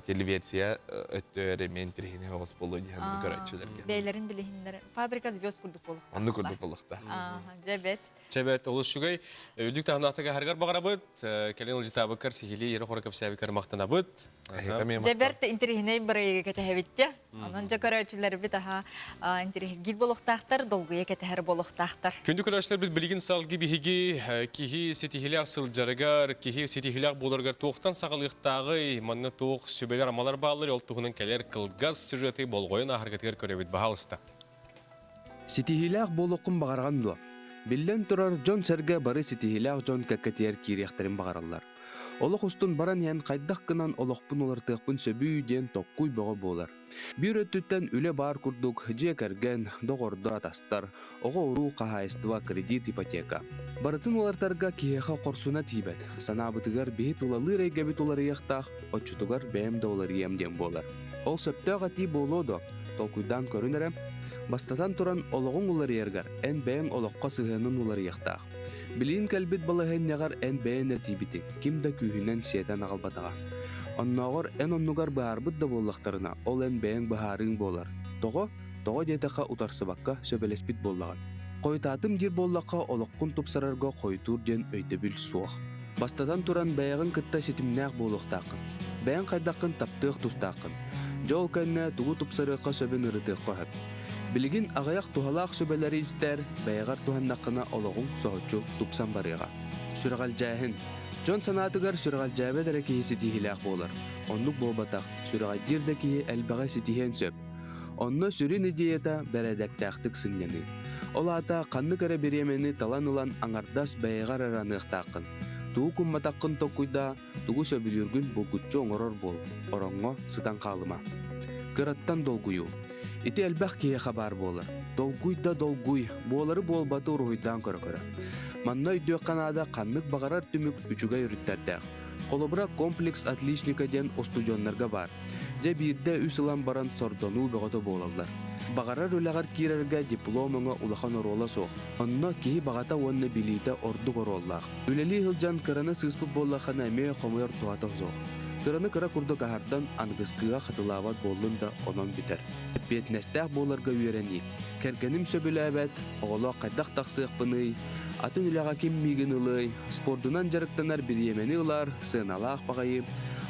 S6: телеверсия өттүгэр эмиэ интириэһинэй оҕус буолуо диэн көрөөччүлэргэ.
S2: Бэйэлэрин билиһиннэр фабрика звезд курдук буолуохтаах.
S6: Оннук курдук буолуохтаах.
S2: Дьэбэт.
S1: Чэбэт олус үчүгэй. Үрдүк таһымнаахтык аһаргар баҕарабыт. Кэлин ылдьытаабыккар сиһилии ерэ хоро кэпсээбиккэр махтанабыт.
S2: Дьэбэрт интириэһинэй бырайыгы кэтэһэбиттэ. Онон дьэ көрөөччүлэрбит аха интириэһиргиир буолуохтаахтар, долгуйа кэтэһэр буолуохтаахтар.
S1: Күндү көрөөччүлэрбит билигин салгыы биһиги киһи ситиһилээх сылдьарыгар, киһи ситиһилээх буоларыгар туохтан саҕалыахтааҕый, манна туох сүбэлэр-амалар бааллар, ол туһунан кэлэр кылгас сюжеты болҕойон ааһаргытыгар көрөбүт, баһаалыста.
S7: Ситиһиилээх буолуоххун баҕараҕын дуо? Биллэн турар, дьон-сэргэ бары ситиһиилээх дьон кэккэтигэр киириэхтэрин баҕараллар. Олох устун баран иһэн хайдах гынан олохпун уларытыахпын сөбүй диэн токкуй бөҕө буолар. Биир өттүттэн үлэ баар курдук дьиэ кэргэн, доҕордор, атастар, оҕо-уруу, хаһаайыстыба, кредит, ипотека. Барытын уларытарга киһиэхэ хорсуна тиийбэт. Санаабытыгар биһи тулалыыр эйгэбит уларыйыахтаах, оччотугар бэйэм да уларыйыам диэн буолар. Ол сөптөөх этии буолуо дуо? Толкуйдаан көрүн эрэ. Бастатан туран, олоҕуҥ уларыйарыгар эн бэйэҥ олоххо сыһыанын уларыйыахтаах. Билигин кэлбит балаһыанньаҕар эн бэйэн этиибити ким да күүһүнэн сиэтэн аҕалбатаҕа. Оннооҕор эн оннугар быһаарбыт да буоллахтарына, ол эн бэйэҥ быһаарыыҥ буолар. Тоҕо? Тоҕо диэтэххэ утарсыбакка сөбүлэспит буоллаҕын. Хойутаатым диир буоллахха олоххун тупсарарга хойутуур диэн өйдөбүл суох. Бастатан туран бэйэҕин кытта ситимнээх буолуохтааххын. Бэйэҥ хайдаххын таптыах тустааххын. Дьэ ол кэннэ тугу тупсарыахха сөбүн ырытыахха сөп. Билигин аҕыйах туһалаах сүбэлэри истэр, бэйэҕэр туһаннаххына олоҕуҥ соһуччу тупсан барыаҕа. Сүрэҕэлдьээһин. Дьон санаатыгар сүрэҕэлдьээбэт эрэ киһи ситиһиилээх буолар. Оннук буолбатах, сүрэҕэлдьиир да киһи элбэҕи ситиһиэн сөп. Онно сүрүн идеята бэрээдэктээхтик сынньаныы. Ол аата ханнык эрэ бириэмэни талан ылан аҥардас бэйэҕэр эрэ аныахтааххын. Тугу кумматаххын толкуйдаа, тугу сөбүлүүргүн булгуччу оҥорор буол, ороҥҥо сытан хаалыма. Кыраттан долгуйуу. Ити элбэх киһиэхэ баар буолар. Долгуй да долгуй, буолары буолбаты уруһуйдаан көрө-көрө. Манна өйдүөххэ наада ханнык баҕарар түмүк үчүгэй өрүттэрдээх. Холобура, комплекс отличника диэн устудьуоннарга баар. Дьэ биирдэ үс ылан баран сордонуу бөҕөтө буолаллар. Баҕарар үлэҕэр киирэргэ диплом өҥө улахан оруола суох. Онно киһи баҕата уонна билиитэ ордук оруоллаах. Үлэлии сылдьан кыраны сыыспыт буоллаххына эмиэ хомойор туһата суох. Кыраны кыра курдук аһардан аныгыскыга хатылаабат буоллун да онон бүтэр. Эппиэтинэстээх буоларга үөрэнии. Кэргэним сөбүлээбэт, оҕолоох хайдах тахсыахпыный, атын үлэҕэ ким миигин ылыай, спордунан дьарыктанар бириэмэни ылар, сыаналаах баҕайы,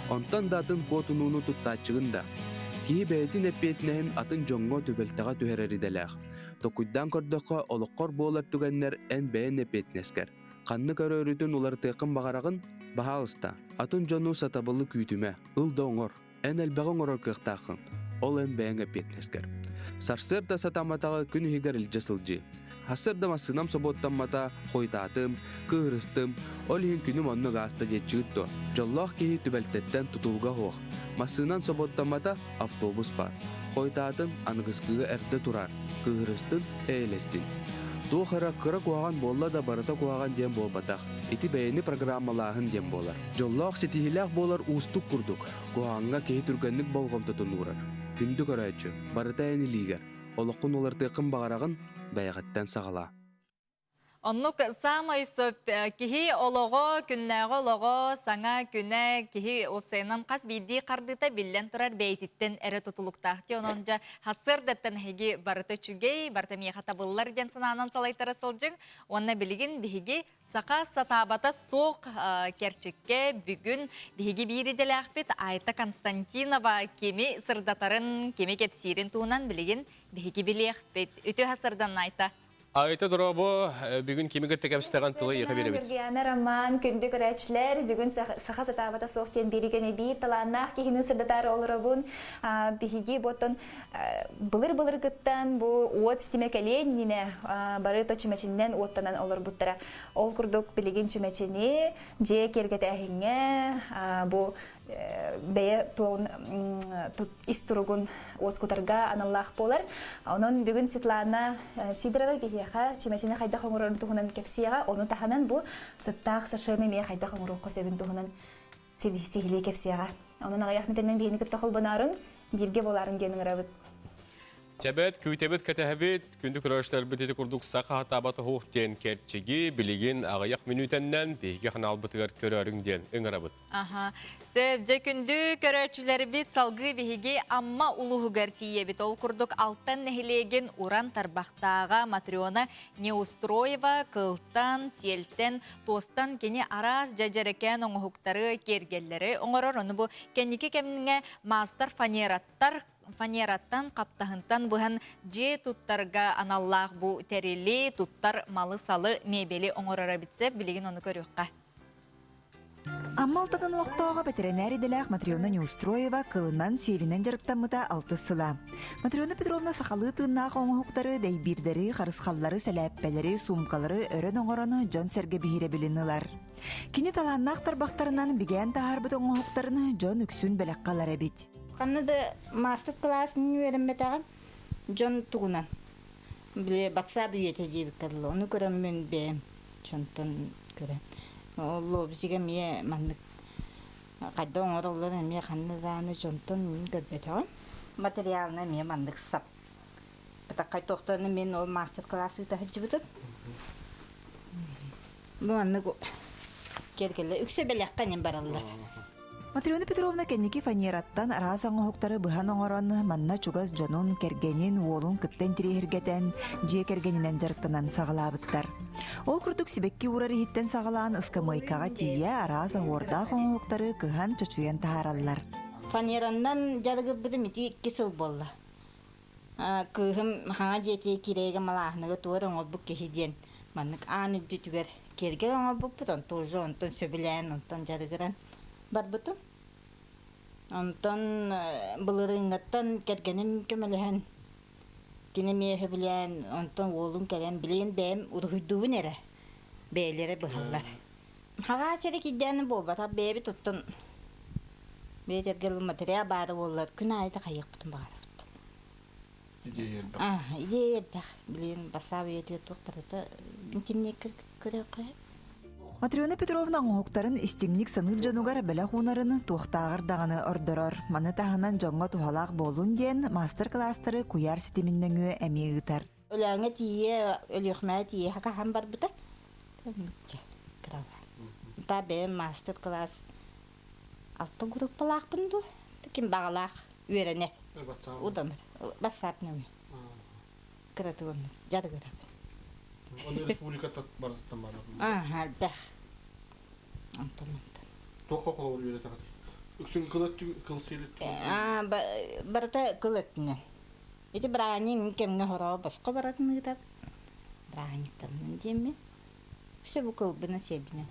S7: онтон да атын куотунууну туттааччыгын да. Киһи бэйэтин эппиэтинэһин атын дьоҥҥо түбэлтэҕэ түһэрэр идэлээх. Токуйдаан көрдөххө, олоххор буолар түгэннэр эн бэйэн эппиэтинэскэр. Ханнык өрө-өрүтүн уларытыаххын баҕараҕын? Баһаалыста, атын дьону сатабылы күүтүмэ, ыл да оҥор. Эн элбэҕи оҥорор кыахтааххын, ол эн бэйэҥ эппиэтинэскэр. Сарсыарда сатамматаҕы күн иһигэр илдьэ сылдьыы. Сарсыарда массыынам собуоттаммата, хойутаатым, кыыһырыстым, ол иһин күнүм оннук ааста диэччигит дуо? Дьоллоох киһи түбэлтэттэн тутулуга суох. Массыынан собуоттаммата, автобус баар. Хойутаатын, аныгыскыга эрдэ тураар, кыыһырыстын, эйэлэстин. Туох эрэ кыра куһаҕан буолла да барыта куһаҕан диэн буолбатах. Ити бэйэни программалааһын диэн буолар. Дьоллоох ситиһиилээх буолар уустук курдук. Куһаҕаҥҥа киһи түргэнник болҕомтотун уурар. Күндү көрөөччү, барыта эн илиигэр. Олоххун уларытыаххын баҕараҕын, бэйэҕиттэн саҕалаа.
S2: Оннук саамай сөп киһи олоҕо, күннээҕи олоҕо, саҥа күнэ, киһи уопсайынан хас биирдии хардыыта биллэн турар бэйэтиттэн эрэ тутулуктаах. Дии онон дьэ сарсыардаттан эһиги барыта үчүгэй, барыта миэхэ табыллар диэн санаанан салайтара сылдьыҥ. Уонна билигин биһиги Саха сатаабата суох кэрчиккэ бүгүн биһиги биир идэлээхпит Айта Константинова кими сырдатарын, кими кэпсиирин туһунан билигин биһиги билиэхпит. Үтүө сарсыардан Айта.
S1: Айта дорообо, бүгүн кими кытта кэпсэтэҕин тылы ыйыта биэрэбит.
S22: Ньургуйаана Роман, күндү көрөөччүлэр, бүгүн саха сатаабата суох диэн бииригини биир талааннаах киһини сырдатаары олоробун. Биһиги буоттан былыр-былыргыттан бу уот ситимэ кэлиэн иннинэ бары то чүмэчиннэн уоттанан олорбуттара. Ол курдук билигин чүмэчини дьиэ киэргэтээһиҥҥэ бу бэйэ туоҕун ис туругун уоскутарга аналлаах буолар. Онон бүгүн Светлана Сидорова биһиэхэ чүмэчини хайдах оҥорорун туһунан кэпсиэҕэ. Ону таһынан бу сыттаах сашеми эмиэ хайдах оҥоруохха сөбүн туһунан сиһилии кэпсиэҕэ. Онон аҕыйах мүтэнэн биһини кытта холбоноорун, бииргэ буолаарыҥ диэн ыҥырабыт.
S1: Чэбэт, күүтэбит, кэтэһэбит, күндү көрөөччүлэрбит ити курдук саха хатаабат оһуох диэн кэрчиги билигин аҕыйах мүнүүтэннэн биһиги ханаалбытыгар көрөөрүҥ диэн ыҥырабыт.
S2: Аха. Сөп, дьэ күндү көрөөччүлэрбит салгыы биһиги Амма улууһугар тиийэбит. Ол курдук Алтан нэһилиэгин уран тарбахтааҕа Матрена Неустроева кылтан, сиэлтэн, туостан кини араас дьэдьэрэкээн оҥоһуктары, киэргэллэри оҥорор. Ону бу кэнники кэмҥэ маастар фанераттар фанераттан, хаптаһынтан быһан дьиэ туттарга аналлаах бу тэрили, туттар малы-салы, мебели оҥорор эбит сөп. Билигин ону көрүөххэ.
S8: Амма Алтатын олохтооҕо бэтэринээр идэлээх Матрена Неустроева кылынан, сиэлинэн дьарыктаммыта алтыс сыла. Матрена Петровна сахалыы тыыннаах оҥоһуктары, дэйбиирдэри, харысхаллары, сэлээппэлэри, суумкалары өрөн оҥорон дьон-сэргэ биһирэбилин ылар. Кини талааннаах тарбахтарынан бигээн таһаарбыт оҥоһуктарын дьон үксүн бэлэххэ ылар эбит.
S10: Ханна да маастар-кылаас үөрэммэтэҕим дьон тугунан били батсаап үйэтэ диэбиккэ дылы ону көрөммүн бэйэм дьонтон көрөн ол лобзига эмиэ маннык хайдах оҥороллор эмиэ ханна даҕаны дьонтон мин көрбөтөҕүм материалына эмиэ маннык сап Бытаххай туохтан мин ол мастер-класс ыыта сылдьыбытым. Бу маннык киэргэллэр үксэ бэлэххэ инин бараллар.
S8: Матрена Петровна кэнники фанераттан араас оҥоһуктары быһан оҥорон, манна чугас дьонун, кэргэнин, уолун кытта интириэһиргэтэн, дьиэ кэргэнинэн дьарыктанан саҕалаабыттар. Ол курдук сибэкки уурар иһиттэн саҕалаан ыскамыайкаҕа тиийэ араас оһуордаах оҥоһуктары кыһан чочуйан таһаараллар.
S10: Фанераннан дьарыгырбытым ити икки сыл буолла. Кыыһым хаҥа дьиэтигэр кирэйгэ малааһыныга тугу эрэ оҥорбут киһи диэн маннык аан үрдүтүгэр киэргэл оҥорбуппут, онтон уже онтон сөбүлээн, онтон дьарыгыран барбытым. Онтон былырыыҥҥыттан кэргэним көмөлөһөн, кини эмиэ сөбүлээн, онтон уолум кэлэн билигин бэйэм уруһуйдуубун эрэ, бэйэлэрэ быһаллар. Хаҕаа сири кирдээнэ буолбатах, бэйэбит оттон бэйэтэргэ материал баара буоллар, күн аайы да хайыахпытын баҕарабыт.
S23: Идея элбэх.
S10: Идея элбэх. Билигин бассаап үйэтигэр туох барыта интернеккэ көрүөххэ.
S8: Матрена Петровна оҥоһуктарын истиҥник саныыр дьонугар бэлэх уунарын туохтааҕар даҕаны ордорор. Маны таһынан дьоҥҥо туһалаах буоллун диэн маастар-кылаастары куйаар ситимин нөҥүө эмиэ ыытар.
S10: Өлөөҥҥө тиийэ, Өлүөхүмэҕэ тиийэ хакаһан барбыта. Чэ, кыралаан. Та бэйэм мастер-класс алта группалаахпын дуу? Ким баҕалаах үөрэнэр. Удамыр. Бассаап нөҥүө. Кыратык оннук дьарыгырабын.
S23: Оны республиката барытыттан баар.
S10: Ааха, элбэх. Онтон онтон.
S23: Туохха холобур үөрэтэҕитий? Үксүн кыл өттү, кыл сиэл өттү.
S10: Аа, барыта кыл өттүнэн. Ити бырааһынньык кэмҥэ хороҕо босхо баратын ыытар. Бырааһынньыктаннын диэммин. Все бу кылбына сиэбинэн.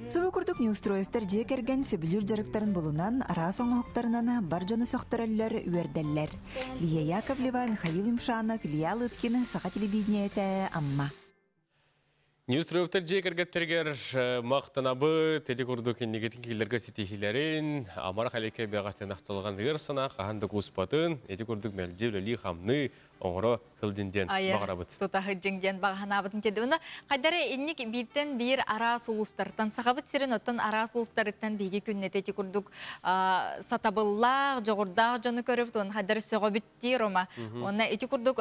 S8: Субу курдук Неустроевтар дьиэ кэргэн сөбүлүүр дьарыктарын булунан, араас оҥоһуктарынан бар дьону сөхтөрөллөр, үөрдэллэр. Лия Яковлева, Михаил Юмшанов, Илья Лыткин, Саха телевидениетэ, Амма.
S1: Неустроевтар дьиэ кэргэттэригэр махтанабыт, ити курдук инникитин киилэргэ ситиһиилэрин, амарах элекке бэҕэтин ахтылҕан ыар санаа хаһан да кууспатын, ити курдук мэлдьи үлэлии-хамныы оҥоро сылдьын диэн баҕарабыт.
S2: Тута сылдьыҥ диэн баҕаһанаабытын тиэрдибин. Хайдары инник бииртэн биир араас улуустартан, Сахабыт сирин оттон араас улуустарыттан биһиги күннэтэ ити курдук сатабыллаах, дьоҕурдаах дьону көрөбүт, уонна хайдары сөҕөбүт дии Рома. Уонна ити курдук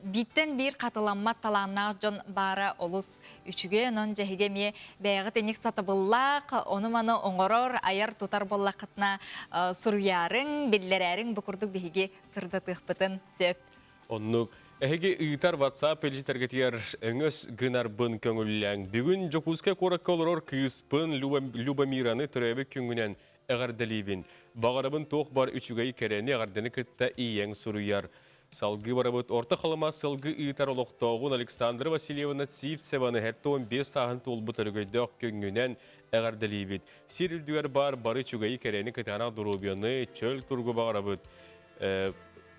S2: бииртэн биир хатыламмат талааннаах дьон баара олус үчүгэй. Онон дьэһигэ эмиэ бэйэҕит инник сатабыллаах, ону-маны оҥорор, айар-тутар буоллаххытына суруйаарыҥ, биллэрээриҥ бу курдук биһиги сырдатыахпытын сөп.
S1: Оннук. Эһиги ыытар WhatsApp илдьитэргитигэр өҥөс гынарбын көҥүллээҥ. Бүгүн Дьокуускай куоракка олорор кыыспын Любомираны төрөөбүт күҥҥүнэн Эҕэрдэлиибин. Баҕарабын туох бар үчүгэй кэрэни эҕэрдэни кытта ийэҥ суруйар. Салгыы барабыт Орто Халыма сылгы ыытар олохтооҕун Александра Васильевна Сивцеваны 75 сааһын туолбут өрөгөйдөөх күҥҥүнэн эҕэрдэлиибит. Сир үрдүгэр баар бары үчүгэйи кэрэни кытаанах доруобуйаны, чөл туругу баҕарабыт.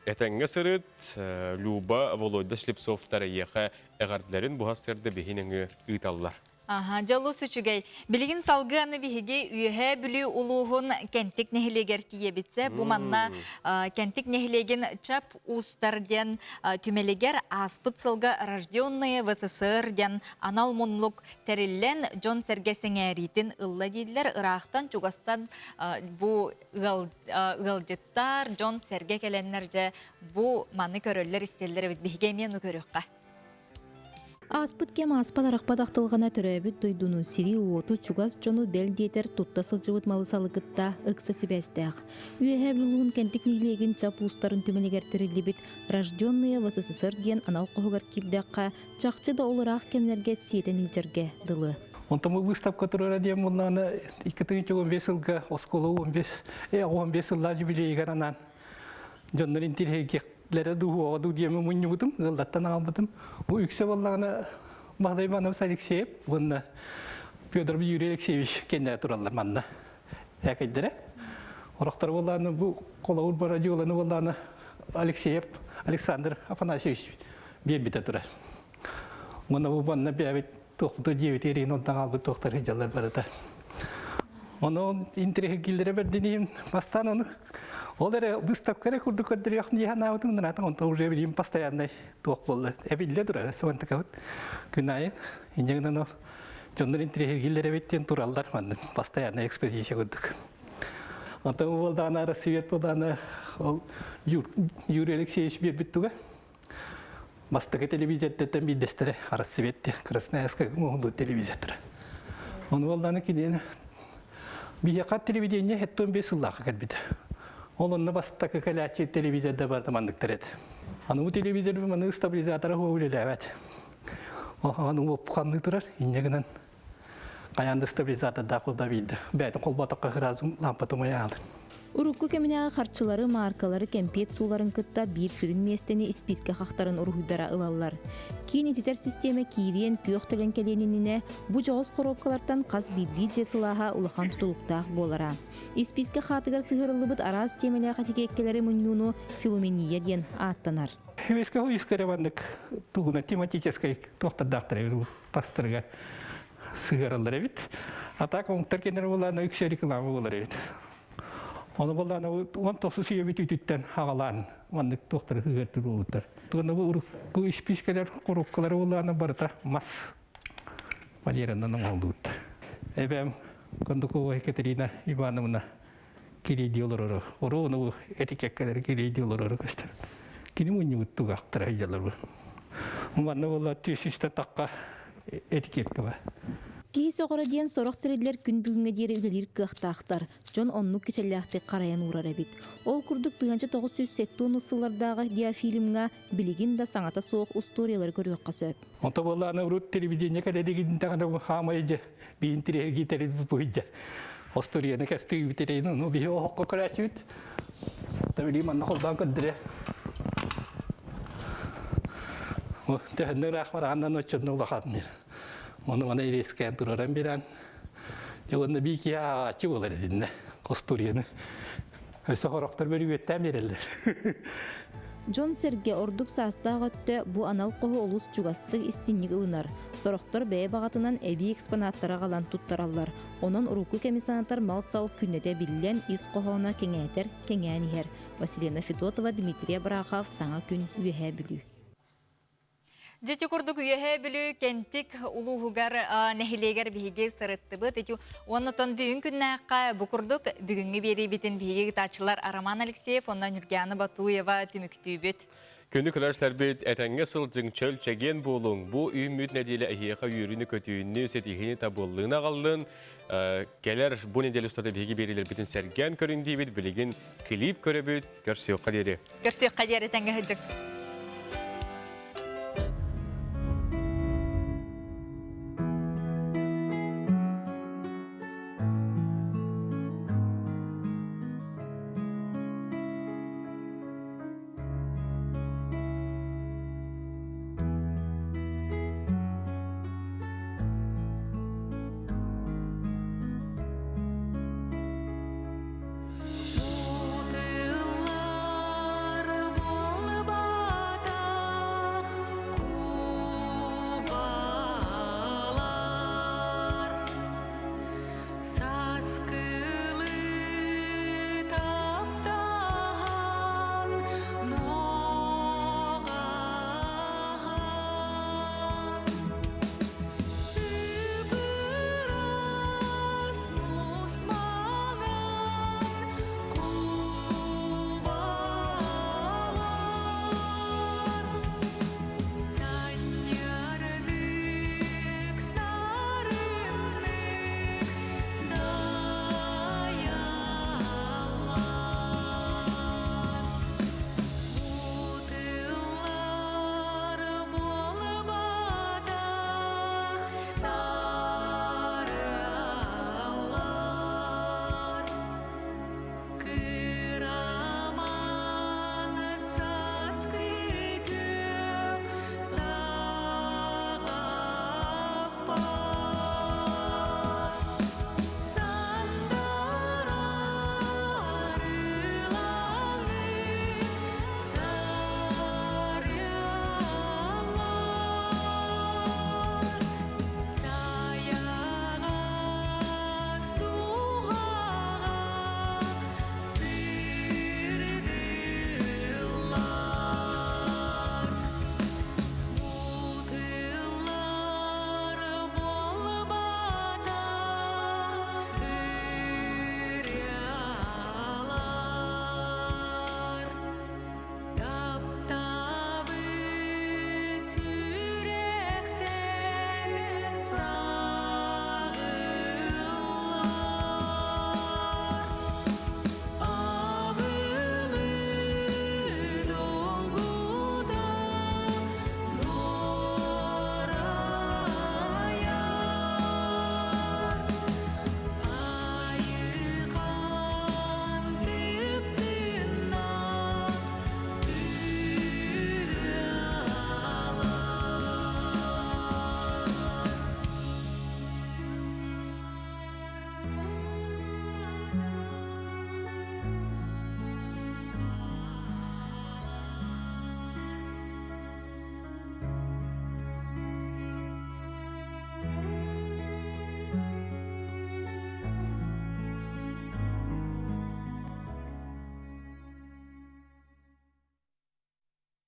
S1: Этэҥҥэ сырыт, Люба, Володя Слепцовтар эйиэхэ эҕэрдэлэрин буһас сырды биһи нөҥүө ыыталлар.
S2: Аха, дьэ олус үчүгэй. Билигин салгыы аны биһиги Үөһээ Бүлүү улууһун Кэнтик нэһилиэгэр тиийэбитсэ. Бу манна Кэнтик нэһилиэгин Чап Уустар диэн түмэлигэр ааспыт сылга Рожденные в СССР диэн анал муннук тэриллэн дьон-сэргэ сэҥээриитин ылла дииллэр. Ыраахтан, чугастан бу ыалдьыттар, дьон-сэргэ кэлэннэр дьэ бу маны көрөллөр-истэллэр эбит. Биһиги эмиэ ону көрүөххэ.
S9: Ааспыт кэм ааспат арахпат ахтылҕана төрөөбүт дойдуну, сири-уоту, чугас дьону бэл диэтэр тутта сылдьыбыт малы-салы кытта ыкса сибээстээх. Үөһээ Бүлүүн Кэнтик нэһилиэгин Чап уустарын түмэлигэр тэриллибит «Рожденные в СССР» диэн анал хоһугар киирдэххэ, чахчы да ол ыраах кэмнэргэ сиэтэн илдьэргэ дылы.
S11: Онтон бу выставка турара диэн буоллаҕына 2015 сылга оскуола 15 15 сыллаах юбилейыгар анаан дьоннор интириэһиргиэхлэрэ дуу, оҕо дуу диэмэ мунньубутум, ыаллартан аҕалбытым. Бу үксэ буоллаҕына Баһылай Иванович Алексеев уонна Федоров Юрий Алексеевич кэннэ тураллар манна. Ээкэйдэрэ. Орохтор буоллаҕына бу холобур радиоланы буоллаҕына Алексеев Александр Афанасьевич биэрбитэ турар. Уонна бу манна бэйэбит туохпуту дьиэбит эриин онтон хаалбыт туохтар сылдьаллар барыта. Ону интириэһиргииллэрэ бэрдин бастаан ону ол эрэ выставка эрэ курдук көрдөрүөх дии санаабытым наратан онтон уже билим постоянный туох буолла эбиллэ турар суонтакабыт күн аайы инньэ гынан ол дьоннор интириэһиргииллэр эбит диэн тураллар маннык постоянная экспозиция курдук. Онтон буолдаҕына Рассвет буолдаҕына ол Юрий Алексеевич биэрбит туга Бастакы телевизордартан биирдэстэрэ Рассвет Красноярскай оҥоһуллубут телевизордара. Ону буоллаҕына кинини биһиэхэ телевидение 75 сыллаахха кэлбитэ. Ол онно бастакы кэлээччи телевизорда барыта манныктар этэ. Аны бу телевизор маны стабилизатора үлэлээбэт. Аны уоппуханныы турар, инньэ гынан Хайаан да стабилизатордаах курда биирдэ. Бэйэтин холботоххо сразу лампа умайа хаалар.
S9: Урукку кэминээҕи харчылары, мааркалары, кэмпиэт сууларын кытта биир сүрүн миэстэни испиискэ хахтарын уруһуйдара ылаллар. Киин ититэр систиэмэ киириэн, күөх төлөн кэлиэн иннинэ бу дьоҕус хоруопкалартан хас биирдии дьиэ сылааһа улахан тутулуктаах буолара. Испиискэ хаатыгар сыһыарыллыбыт араас тиэмэлээх этикиэккэлэри мунньууну филумения диэн ааттанар.
S11: Үөскэ үскэрэ маннык тугунан тематическай туохтардаахтар тастарыгар сыһыараллар эбит. А так омуктар кэннэр буоллаана үксэ реклама буолар эбит. Ону буоллаана он тохсус үйэбит үтүттэн хаҕалаан маннык туохтары сыһыартыр буолбуттар. Туонна бу урукку испиискэлэр коробкалары буоллаана барыта мас фанеранан оҥоһуллубуттар. Эбэм Кондукова Екатерина Ивановна кириэйдии олороро. Оруону бу этикеккэлэри кириэйдии олороро көстөр. Кини мунньубут тугахтара сылдьаллар бу. Манна буолла түөсүстэн тахха этикетка бар.
S9: Киһи сөҕөрө диэн сорох тэриллэр күн бүгүҥҥэ диэри үлэлиир кыахтаахтар. Дьон оннук кичэллээхтик харайан уурар эбит. Ол курдук 1970 сыллардааҕы диафильмҥа билигин да саҥата суох устуоруйалары көрүөххэ сөп.
S11: Онто буоллаана урут телевидение кэлэ даҕаны хаамай дьэ биин тириэргиитэри быйдьа остуоруйаны кэстүүбүтэрин ону биһи оһоххо көрөөччүбүт табили манна холбоон көрдөрө төһөннө ыраах барааннан оччонно улахан ону мана ириэскээн тураран биэрэн дьэ уонна бии киһи ааҕааччы буолар итиннэ остуоруйаны Өссө сорохтор бөрүөттээн биэрэллэр.
S9: Дьон-сэргэ ордук саастаах өттө бу анал хоһу олус чугастык истинник ылынар. Сорохтор бэйэ баҕатынан эбии экспонаттары аҕалан туттараллар. Онон урукку кэми санатар мал-сал күннэтэ биллэн, ис хоһооно кэҥээтэр кэҥээн иһэр. Василена Федотова, Дмитрий Абрахов, Саҥа күн, Үөһээ Бүлүү.
S2: Дьити курдук Үөһээ Бүлүү Кэнтик улууһугар нэһилиэгэр биһиги сырыттыбыт. Ити уоннатон бүгүн күннээххэ бу курдук бүгүҥҥү биэриибитин биһиги ыытааччылар Роман Алексеев уонна Нюргиана Батуева түмүктүүбүт.
S1: Күнү күлэр этэҥҥэ сылдьыҥ, чөл чэгиэн буолуҥ. Бу үүммүт нэдиэлэ эһиэхэ үөрүүнү-көтүүнү, ситиһиини табыллыыны аҕаллын. Кэлэр бу нэдиэлэ устата биһиги биэриилэрбитин сэргээн көрүҥ диибит. Билигин клип көрөбүт. Көрсүөххэ диэри.
S2: Көрсүөххэ диэри тэҥҥэ сылдьыҥ.